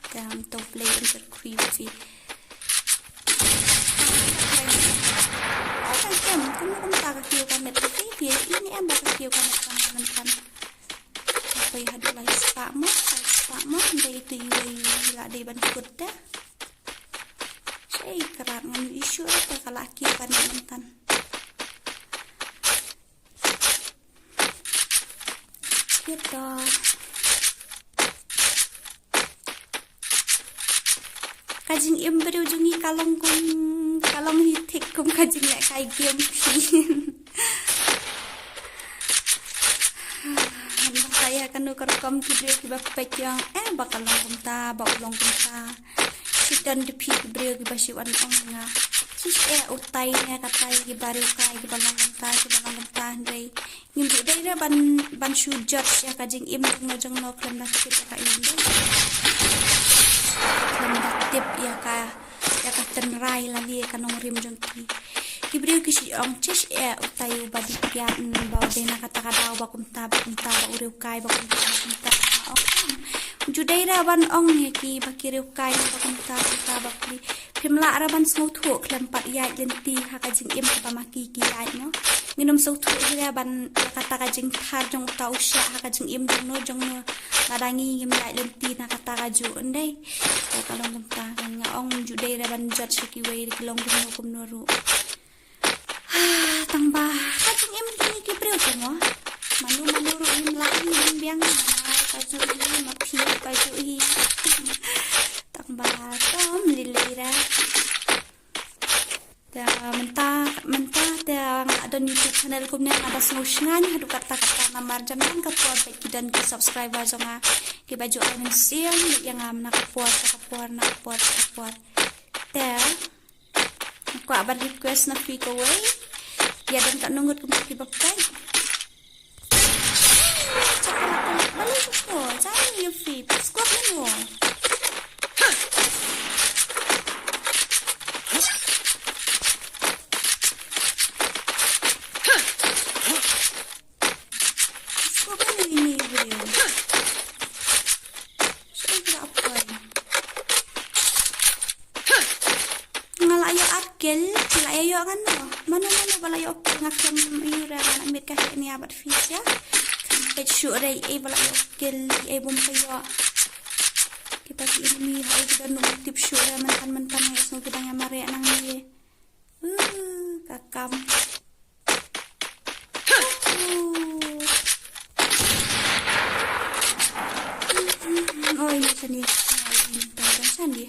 Te to Blei un kyrkhu ïa phi. Ai kan em kum kum ta ka kiew ka met ka phi phi ini em ba ka kiew ka met ka man kan. Phi haduh lai spah mo lai spah mo dei tu ïa la dei ban kut te. Sei krat ngam issue te ka la kiew ka met man kan. Ito. Ka jingim briew jong ngi ka long kum ka long hi thik kum ka jinglehkai game phi. Ba ïa kano ka rukom ki briew kiba peit ïa nga eh ba ka long kumta ba u long kumta. Shu don da phi ki briew kiba shu wan ong nga. Shu eh utai ne katai kiba riewkai kiba long kumta kiba long kumta hynrei. Ngim ju dei re ban ban shu judge ïa ka jingim jongno jongno khlem da tip ïa ka im de. Khlem da tip ïa ka ïa ka tynrai lane ïa ka nongrim jong ki. Ki briew ki shu ong shish eh utai uba dih piat ba u dei na kata ka daw ba kumta ba kumta ba u riewkai ba kumta ba kumta. Ong ju dei re ban ong ïa ki ba ki riewkai ba kumta kumta ba ki Phim lah re ban sngewthuh khlem pat ïaid lynti ha ka jingim kaba ma ki ki ïaid no. Ngin ym sngewthuh hi re ban ïa kata ka jingthar jong uta u shah ha ka jingim jongno jongno. Lada ngi ngim ïaid lynti na kata ka juh ndei. Te ka long kumta ngan nga ong ju dei re ban judge sha kiwei re ki long kumno kumno ruh. Tang ba ka jingim ki ki briew te mo. Mano mano ruh im lah hi im biang ma ka juh hi ma phi ka juh hi. Tang ba tom lilei ra. Te mynta mynta te nga don YouTube channel kumne nga da sngew shngaiñ haduh katta katta namar jam jam ka por bad ki don ki subscriber jong nga kiba ju ai mynsiem ïa nga na ka por na ka por na ka por na ka por. Te Kwah ban request na phi kawei. Ïa don katno ngut kum kiba peit. Chakla kala bali ko jai ïa phi. Squad ni mo. Squad ni ni video. Squad ni apa ni? Nga la ïoh ar kill, nga la ïoh ngan no. Mano mano ba la ïoh kill nga khlem ïoh re nga na miet ka heh nia bad fish ïa. Peit shuh re ei ba la ïoh kill ei bum ka ïoh. Kita ki enemy hai kita nuk tip shuh re mentan mentan ngai sno kita ngai mare nang ni. Uh, ka kam. Oi, ni sani. Oi, ni sani.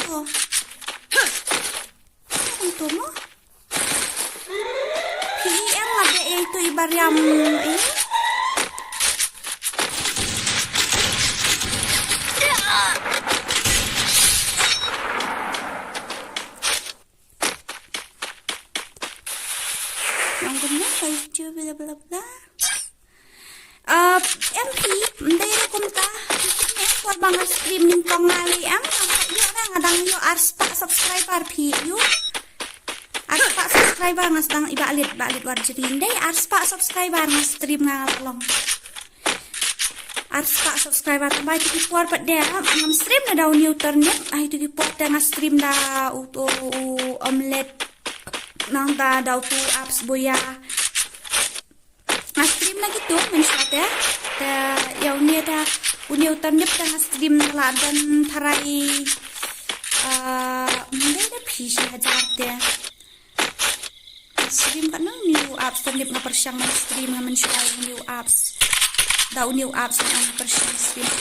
to. Ito mo. Phi em la de ei to i bariam. Eh. Yang benar ka YouTube bla bla bla. Uh, em phi, ndai rukum ta. Em por bang stream nyngkong nga lei em. Ïoh ra nga dang ïoh ar spah subscriber phi ïoh. Ar spah subscriber nga sdang i ba lit ba lit war jri. Ndai ar spah subscriber nga stream nga long. Ar spah subscriber tang ba ïa tu ki por pat de ngam stream na da u new turnip. Ai tu ki por te nga stream da u, u, u omelette. Nang da da u tu apps boya. Nga stream lagi tu, mynshuwa te. Te, ïa une te, une u turnip te nga stream la don tharai, ah, mynta da phi shi hajar te. Nga stream katno new apps turnip nga pyrshang ban stream nga mynshuwa une u apps. Da une u apps nga pyrshang stream.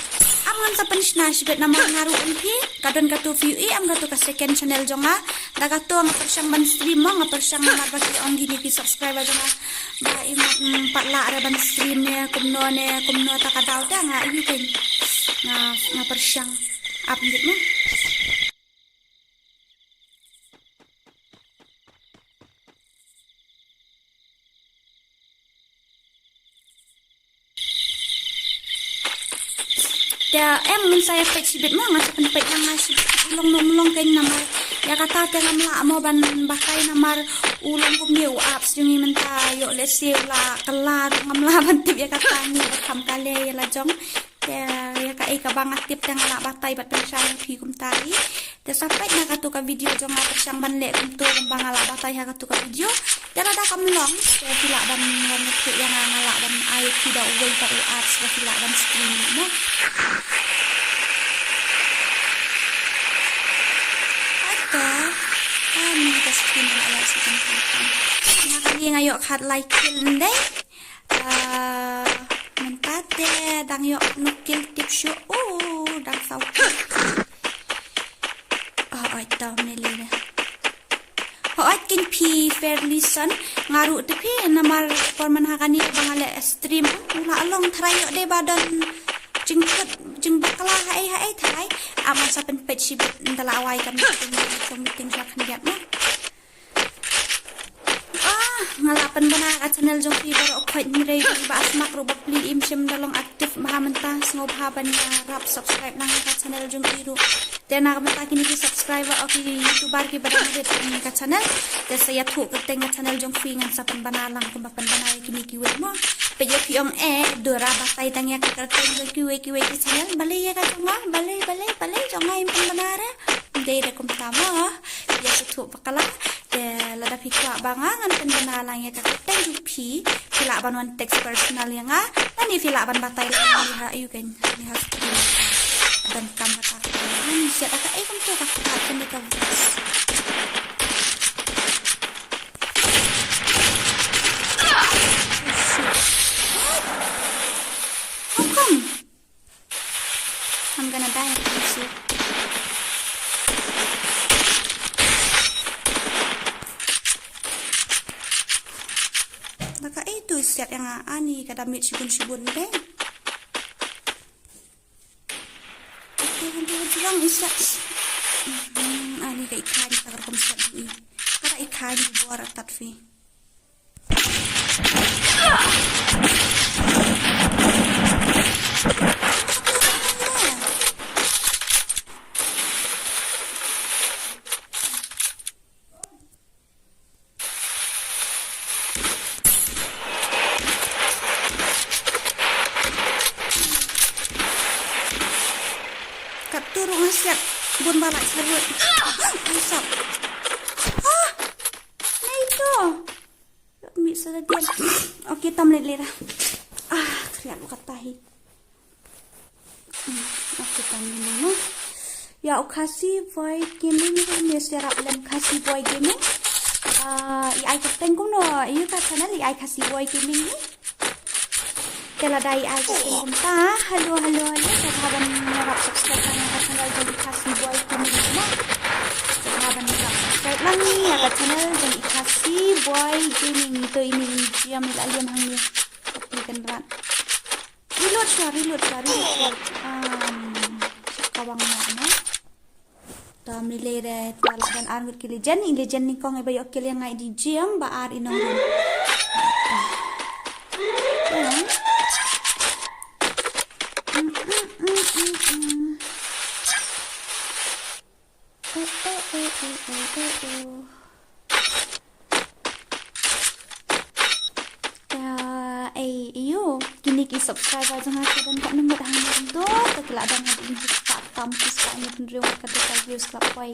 Am ngan sa pynshna shibit namar nga ruh un phi, ka don katu phi u i, am katu ka second channel jong nga. Da katu nga pyrshang ban stream mo, nga pyrshang namar ba ki ong kine ki subscriber jong nga. Ba i mat, mm, pat lah re ban stream ne, kumno ne, kumno ta ka daw ta nga, i ken. Nga, nga pyrshang. Ap ngit mo. Te em ngan sa ïa peit shibit mo, nga sa pynpeit ïa nga shibit u long, u long kein namar ïa kata te ngam lah mo ban batai namar u long kumne u apps jong ngi mynta ïoh lehse u la kylla ruh ngam lah ban tip ïa kata ngi ba kham kale ïa la jong. Te ïa kaei kaba nga tip te nga lah batai bad pynshai ïa phi kumta hi. Te sa peit na katu ka video jong nga pyrshang ban leh kumto kumba nga lah batai ha katu ka video. Te lada kam long te phi lah ban wan ïathuh ïa nga, nga lah ban ai phi da uwei pat u apps ba phi lah ban stream mo. Ata ani ka stream la la sa kan kan. Nga kane nga ïoh khatlai kill ndai. Ah, mynta te dang ïoh katno kill tip shuh. Oh, dang saw kill. Oh, oi, tau me lei da. Hooid kein phi Fairly Son, nga ruh te phi namar por man ha kane ba nga leh stream u la long tharai ïoh dei ba don jingkut jingbakla haei haei tharai. Am ngan sa pynpeit shibit ynda la wai ka meeting, ka meeting sa khyndiat mo. Ah, nga la pynbna ka channel jong phi baroh khoit, hynrei ba smak ruh ba pli im shym da long active bha mynta, sngewbha ban ïarap subscribe lang ka channel jong i ruh. Te na ka bynta kine ki subscriber o ki YouTuber kiba dang rit ïa ka channel, te sa ïathuh kyrteng ka channel jong phi, ngan sa pynbna lang kumba pynbna ïa kine kiwei mo. Peit ïa phi ong eh Dora batai tang ïa ka kyrteng jong kiwei kiwei ki channel. Balei ïa ka jong nga, balei, balei, balei jong nga im pynbna re. Dei re kumta mo. Ïa sa thuh bakla. Te lada phi kwah ba nga ngan pynbna lang ïa ka kyrteng jong phi, phi lah ban wan text personal ïa nga. Lane phi lah ban batai lang ïa ha ïu kein. Ni ha screen. Donkam kata ka. Ni siat ka ei kumto ka kat kane ka voice. How come? I'm gonna die, I promise you. Baka ei tu siat ïa nga ani ka damage shibun shibun dei. Ito kan tu jlang i siat. Hmm, ani ka i khain ka rukom siat i. Ka da i khain bor atat phi. Kat tu ruh nga siat bun ba la charut. Ai sap. Ah! Nai to. Mi sa da diam. Okay, tam leh leh da. Ah, khriat lu kata hi. Hmm, okay, tam leh leh no. Ïa u Khasi Boy Gaming ni, ni siarap lem Khasi Boy Gaming. Ah, i ai kyrteng kumno, ïa ka channel i ai Khasi Boy Gaming ni. Te lada i ai kyrteng kumta, hello, hello, hello. Te haba ban ïarap subscribe ka channel jong i Khasi Boy Gaming ni. Ka channel jong i Khasi Boy Gaming, ito ini i G M i la liam hangne. Copy kan rat. Reload sha, reload sha, reload sha. Um, ka wang na na. Tam ni le re, ta la dan ar ngut ki legend, i legend ni kong e ba yok ki liang ngai di G M ba ar i nong. Ei, iyo, kini ki subscriber jong nga ki don ka number hang nang to, to ki la don ha ding ki spah tam ki spah ni pynriu ka to ka views ka poi.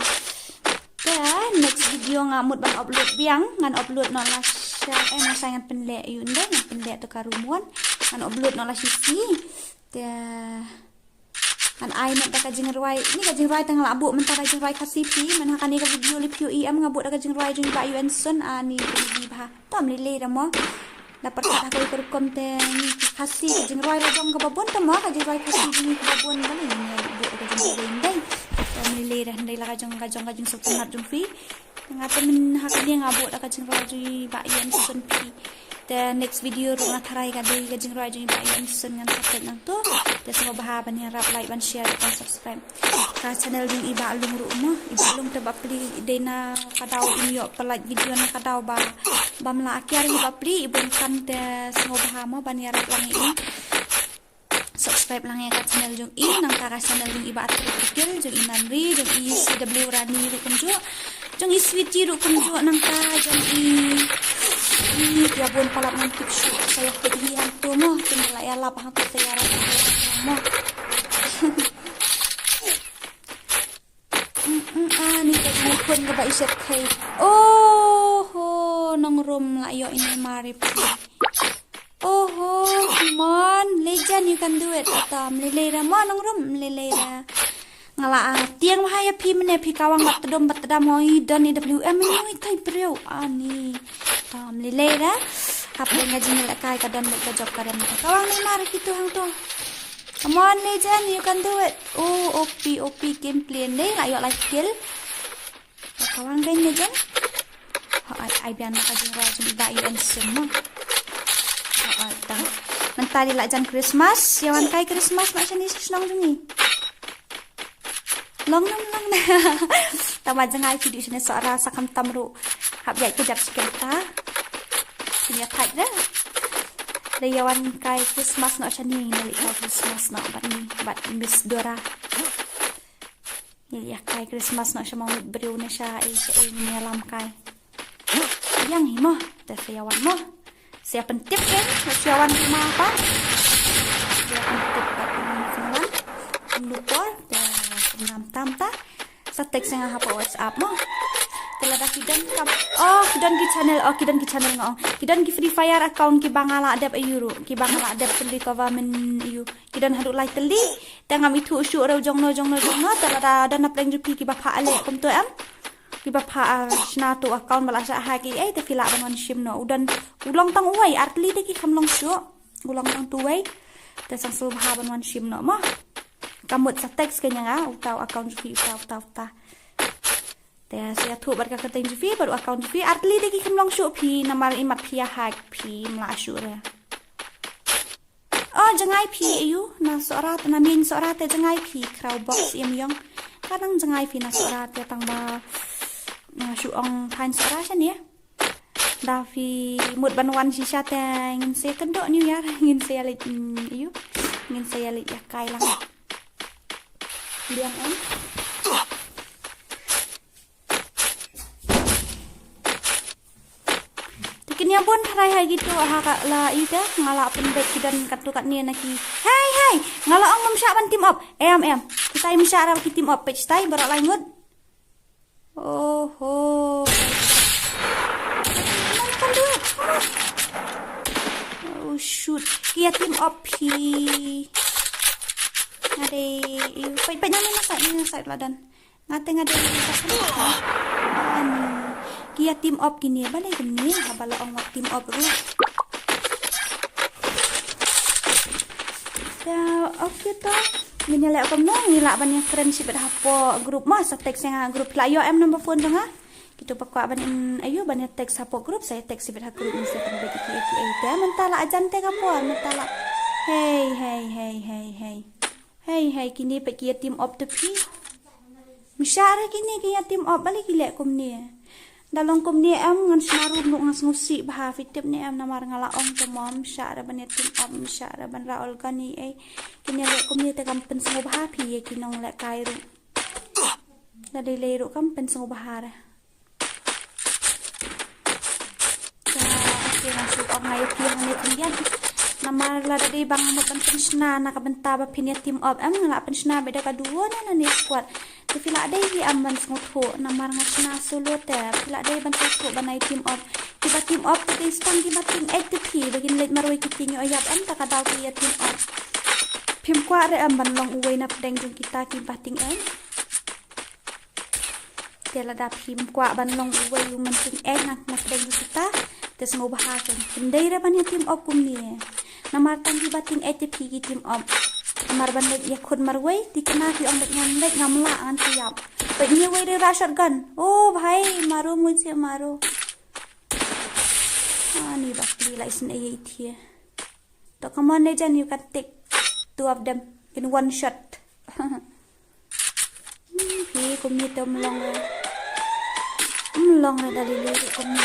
Te next video nga mut ban upload biang, ngan upload noh la sha, eh, nga sa ngan pynleh yu ndai, ngan pynleh to ka room one, ngan upload noh la sha si. Te Ngan ai noh da ka jingrwai. Ni ka jingrwai tang la buh mynta da jingrwai Khasi phi. Man ha kane ka video lip yu i am nga buh da ka jingrwai jong i Bah Yu Enson. Ani ka video bha. Tam lele da mo. Da pyrkhat ha ka rukom te ni ki Khasi ka jingrwai la jong ka babun te mo ka jingrwai Khasi jong i ka babun ba ni ni buh da ka jingrwai ndai. Tam lele da ndai la ka jong ka jong ka jingsohkynat jong phi. Nga te mynha kane nga buh da ka jingrwai jong i Bah Yu Enson phi. Te next video ruh nga tharai ka dei ka jingrwai jong i Bah Yu Enson ngan sa peit nangto. Te sngewbha ban ïarap like ban share ban subscribe. Ka channel jong i Bah Lung ruh mo. I Bah Lung te bapli dei na ka daw im ïoh pynlait video na ka daw ba bym la kiar i bapli i bun kan te sngewbha mo ban ïarap lang i. Subscribe lang ïa ka channel jong i, nangta ka channel jong i Bah Triple Kill, jong i Nanri, jong i C W Rani ruh kumjuh. Jong i Sweetie ruh kumjuh, nangta jong i, i ïa bun palat ngan tip shuh, sa ïa peit hi hangto mo, kin la ïa lap hangto sa ïa rap mo. Mm, mm, ah, ni ka jingkhun kaba i shet khai. Oh, ho, nong rum la ïoh i ne mari phi. Oho, come on, legend, you can do it. Ata, mlelei ra, mo nong rum, mlelei ra. Nga la, ah, tieng ma ha ïa phi mene, phi kawang bat tdom bat tdam, oi, don i W M, oi, tai briew. Ani. Ata, mlelei ra. Hap leng ka jingïalehkai ka don leh ka jop ka rem. Kawang ni mar kitu hangto. Come on, legend, you can do it. Oh, O P, O P, game plan dei, la ïoh la kill. Kawang dei legend. Ho, ai, ai biang na ka jingrwai jong i Bah Yu Enson mo. Ho, ai, ta. Mynta dei la jan Christmas, ïa wan kai Christmas noh shane sha shnong jong ngi. Long nam long na. Tang ba jngai ki dei shane Sohra sa khamtam ruh. Hap ïaid ka jap shi kynta. Shin ïa thait re. Dei ïa wan kai Christmas noh shane, ngi leit kai Christmas noh bad ngi, bad Miss Dora. Ngi ïa kai Christmas noh sha ma ngut briew ne sha ei sha ei, ngi ïalam kai. Ïa ngi mo, te sa ïa wan mo. Sa ïa pyntip ken, sa ïa wan ma pa. Sa ïa pyntip pat ngi sa wan. Ym lupor, te kumnam tam ta. Sa text ïa nga ha pa WhatsApp mo. Te lada ki don kam, oh, ki don ki channel, oh, ki don ki channel nga ong. Ki don ki Free Fire account kiba nga la dep aïu ruh, kiba nga la dep pynlong cover myn aïu. Ki don haduh lai tylli. Te ngam ithuh shuh ruh jong no, jong no, jong no. Te lada don na pdeng jong phi kiba phah leh kumto em. Kiba phah, ah, shna to account ba la shah hack ei ei, te phi lah ban wan shim noh. U don, u long tang uwei, ar tylli te ki kham long shuh. U long tang tu uwei. Te sa sngewbha ban wan shim noh mo. Ka mut sa text ken ïa nga, uta u account jong phi, uta, uta, uta. Te sa ïathuh bad ka kyrteng jong phi, bad u account jong phi, ar tylli te ki kham long shuh phi, namar imat phi ïa hack phi, ym lah shuh re. Oh, jngai phi aïu, na Sohra, na Mian Sohra te jngai phi, Crowbox im ïong. Ka nang jngai phi na Sohra te tang ba, nga shu ong phan Sohra shane. Da phi mut ban wan shisha te ngin sa kynduh New Year, ngin sa ïa leit, mm, aïu, ngin sa ïa leit ïa kai lang. Biang em. Te kin ïa bun tharai ha kito ha ka la ite nga la pynbeit ki don katto katne na ki. Hei, hei, nga la ong ngam shah ban team up. Em, em. Kitai ym shah ra ki team up, peit tai baroh lai ngut. Oho. Come on, come on. Oh shoot. Ki ïa team up hi. Nga dei, peit, peit na, na side, na side la don. Nga te nga dei sa pynlong. Ani. Ki ïa team up kine, balei kine, haba la ong wat team up ruh. Ya, okay to. Ngin ïa leh kumno, ngi lah ban ïa kren shibit hapoh group mo, sa text ïa nga group, la ïoh em number phone jong nga. Ito ba kwah ban in ayu ban ïa text hapoh group, sa ïa text sibit ha group ni sa pynbeit ïa ki ïa ki ïa te. Mynta la ajan te ka por, mynta la. Hei, hei, hei, hei, hei. Hei, hei, kine pat ki ïa team up te phi. Misa re kine ki ïa team up, balei ki leh kumne. Da long kumne em ngan shna ruh ruh nga sngewsih bha, phi tip ne em, namar nga la ong te mo, misa re ban ïa team up, misa re ban rah olga ni ei. Kine leh kumne te kam pynsngewbha phi ïa ki nonglehkai ruh. Da lei lei ruh kam pynsngewbha re. Te nga shu ong ïa phi hangne pyndiat. Namar lada dei ba nga mut ban pynshna na ka bynta ba phin ïa team up em, nga la pynshna beit da ka duo na na ne squad. Te phi la dei hi em ban sngewthuh, namar nga shna solo te phi la dei ban sngewthuh ban ai team up. Kiba team up te dei sdang kiba tieng eh te phi ba kin leit marwei ki tieng ïoh ïap em, ta ka daw ki ïa team up. Phim kwah re em ban long uwei na pdeng jong kita kiba tieng eh. Te lada phim kwah ban long uwei u man tieng eh na na pdeng jong kita, te sngewbha ken. Phim dei re ban ïa team up kumne. Namar tang kiba tieng eh te phi ki team up. Namar ban leit ïa khun marwei, te kine ki ong beit ngan leit ngam lah ngan sa ïap. Beit ngi wei re rah shotgun. Oh bhai, maro mujhe maro. Ani bakli la isynei ïa i thie. To come on legend, you can take two of them in one shot. Hmm, phi kumne te um long re. Um long re da lili kumne.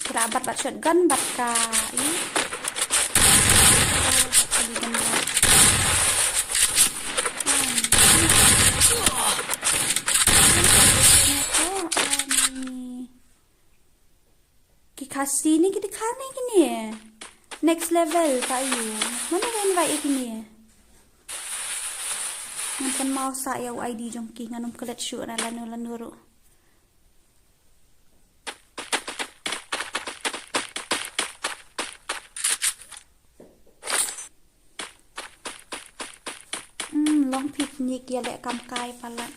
Kira bat bat shotgun bat ka. Ih. Bat ka di gun bat. Hmm. Ki Khasi ne ki dkhar ne kine. Next level ka ïu. Mano ka invite ïa kine. Ngan pynmaw sa ïa u I D jong ki, ngan ym klet shuh na lano lano ruh. Hmm, long phi kine ki ïaleh kam kai palat.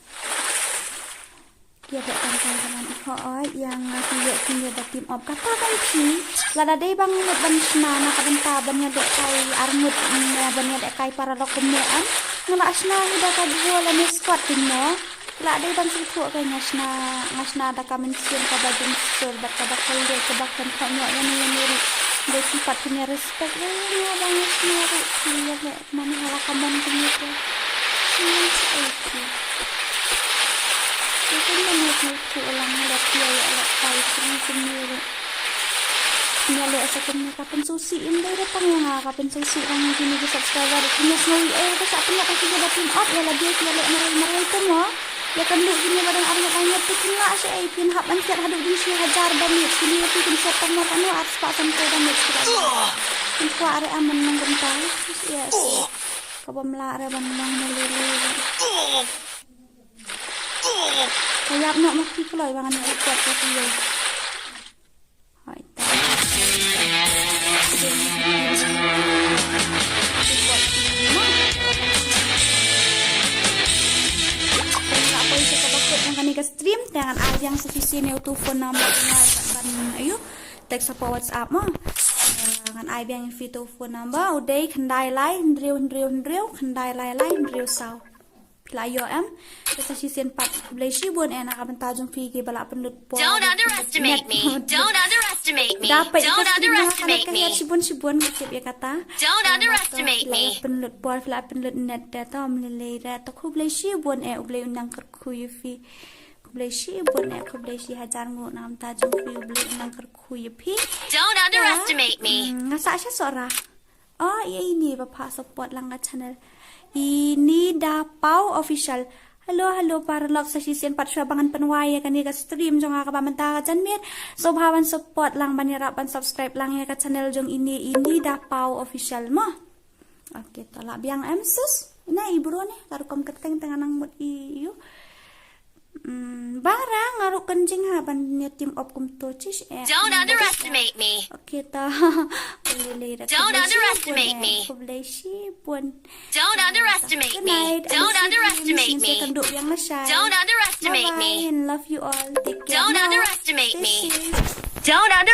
Ki ïaleh kam kai palat. Hooid, ïa nga ki ïoh kine ba team up. Kata kan phi, lada dei ba nga mut ban shna na ka bynta ban ïaleh kai arngut, mm, ban ïaleh kai paralok kumne em. Nga la shna hi da ka duo lane squad kumno. Ki la dei ban sngewthuh ka nga shna, nga shna da ka mynsiem kaba jynsur bad kaba kylliej kaba khlem khohñioh ïa ne ïa ne ruh. Dei ki pat phin ïa respect ïa nga ba nga shna ruh ki ïaleh. Mano ha la ka mon kumne te. Sngewsih ei ki. Te kumno ngi sngewthuh lang ha la phi ïa la kai kumne kumne ruh. Ïa leh sa kumne ka pynsngewsih im dei da tang ïa nga ka pynsngewsih tang ïa kine ki subscriber ruh. Kine sngew ei ei ka sa pynlong ka kine ba team up ïa la dei ki ïa leh marwei marwei te mo. Ïa ka mluh kine ba dang arngut arngut te kin lah sha ei phin hap ban kiad haduh ding shi hajar damage kine ïa phi kin shet tang mo tang mo ar spah sanphew damage ki dang. Kin kwah re am ban nang kumta. Yes. Ka bym lah re ban long mo lele. Ka ïap noh ma ki kloi ba ngan ïa report ka ki ïa. Hai ta. Report ki ïa. Ka la poi sha kaba kut jong kane ka stream te ngan ai biang sa shisien ïa uto u phone number jong nga ban ayu. Text hapoh WhatsApp mo. Eh, ngan ai biang ïa phi uto u phone number u dei khyndai lai hynriew hynriew hynriew khyndai lai lai hynriew saw. Phi la ïoh em? Te sa shisien pat khublei shibun eh na ka bynta jong phi kiba la pynlut por. Don't underestimate me. Don't underestimate me. Da peit ïa ka stream na ka la ka hiar shibun shibun ka tip ïa kata. Don't underestimate me. Pynlut por phi la pynlut net da to ym lei lei da to khublei shibun eh U Blei un nang kyrkhu ïa phi. Khublei shibun eh khublei shi hajar nguh na ka bynta jong phi U Blei un nang kyrkhu ïa phi. Don't underestimate me. Hmm, nga sa sha sora. Oh, ïa ini ba pha support lang ka channel. Ini Da Pau Official. Hello, hello, paralok sa shisien pat shuwa ba ngan pynwai ïa kane ka stream jong nga kaba mynta ka janmiet. Sngewbha ban support lang ban ïarap ban subscribe lang ïa ka channel jong ini, ini Da Pau Official mo. Okay, to lah biang em sus. Ina i bro ne, ka rukom ka teng teng nang mut i yu. Mm, bang ra nga ruh kan jing ha ban nia team up kum to chish eh. Don't underestimate me. Okay ta. Don't underestimate me. Khublei shibun. Don't underestimate me. Don't underestimate me. Don't underestimate me. Love you all. Take care. Don't underestimate me. Don't under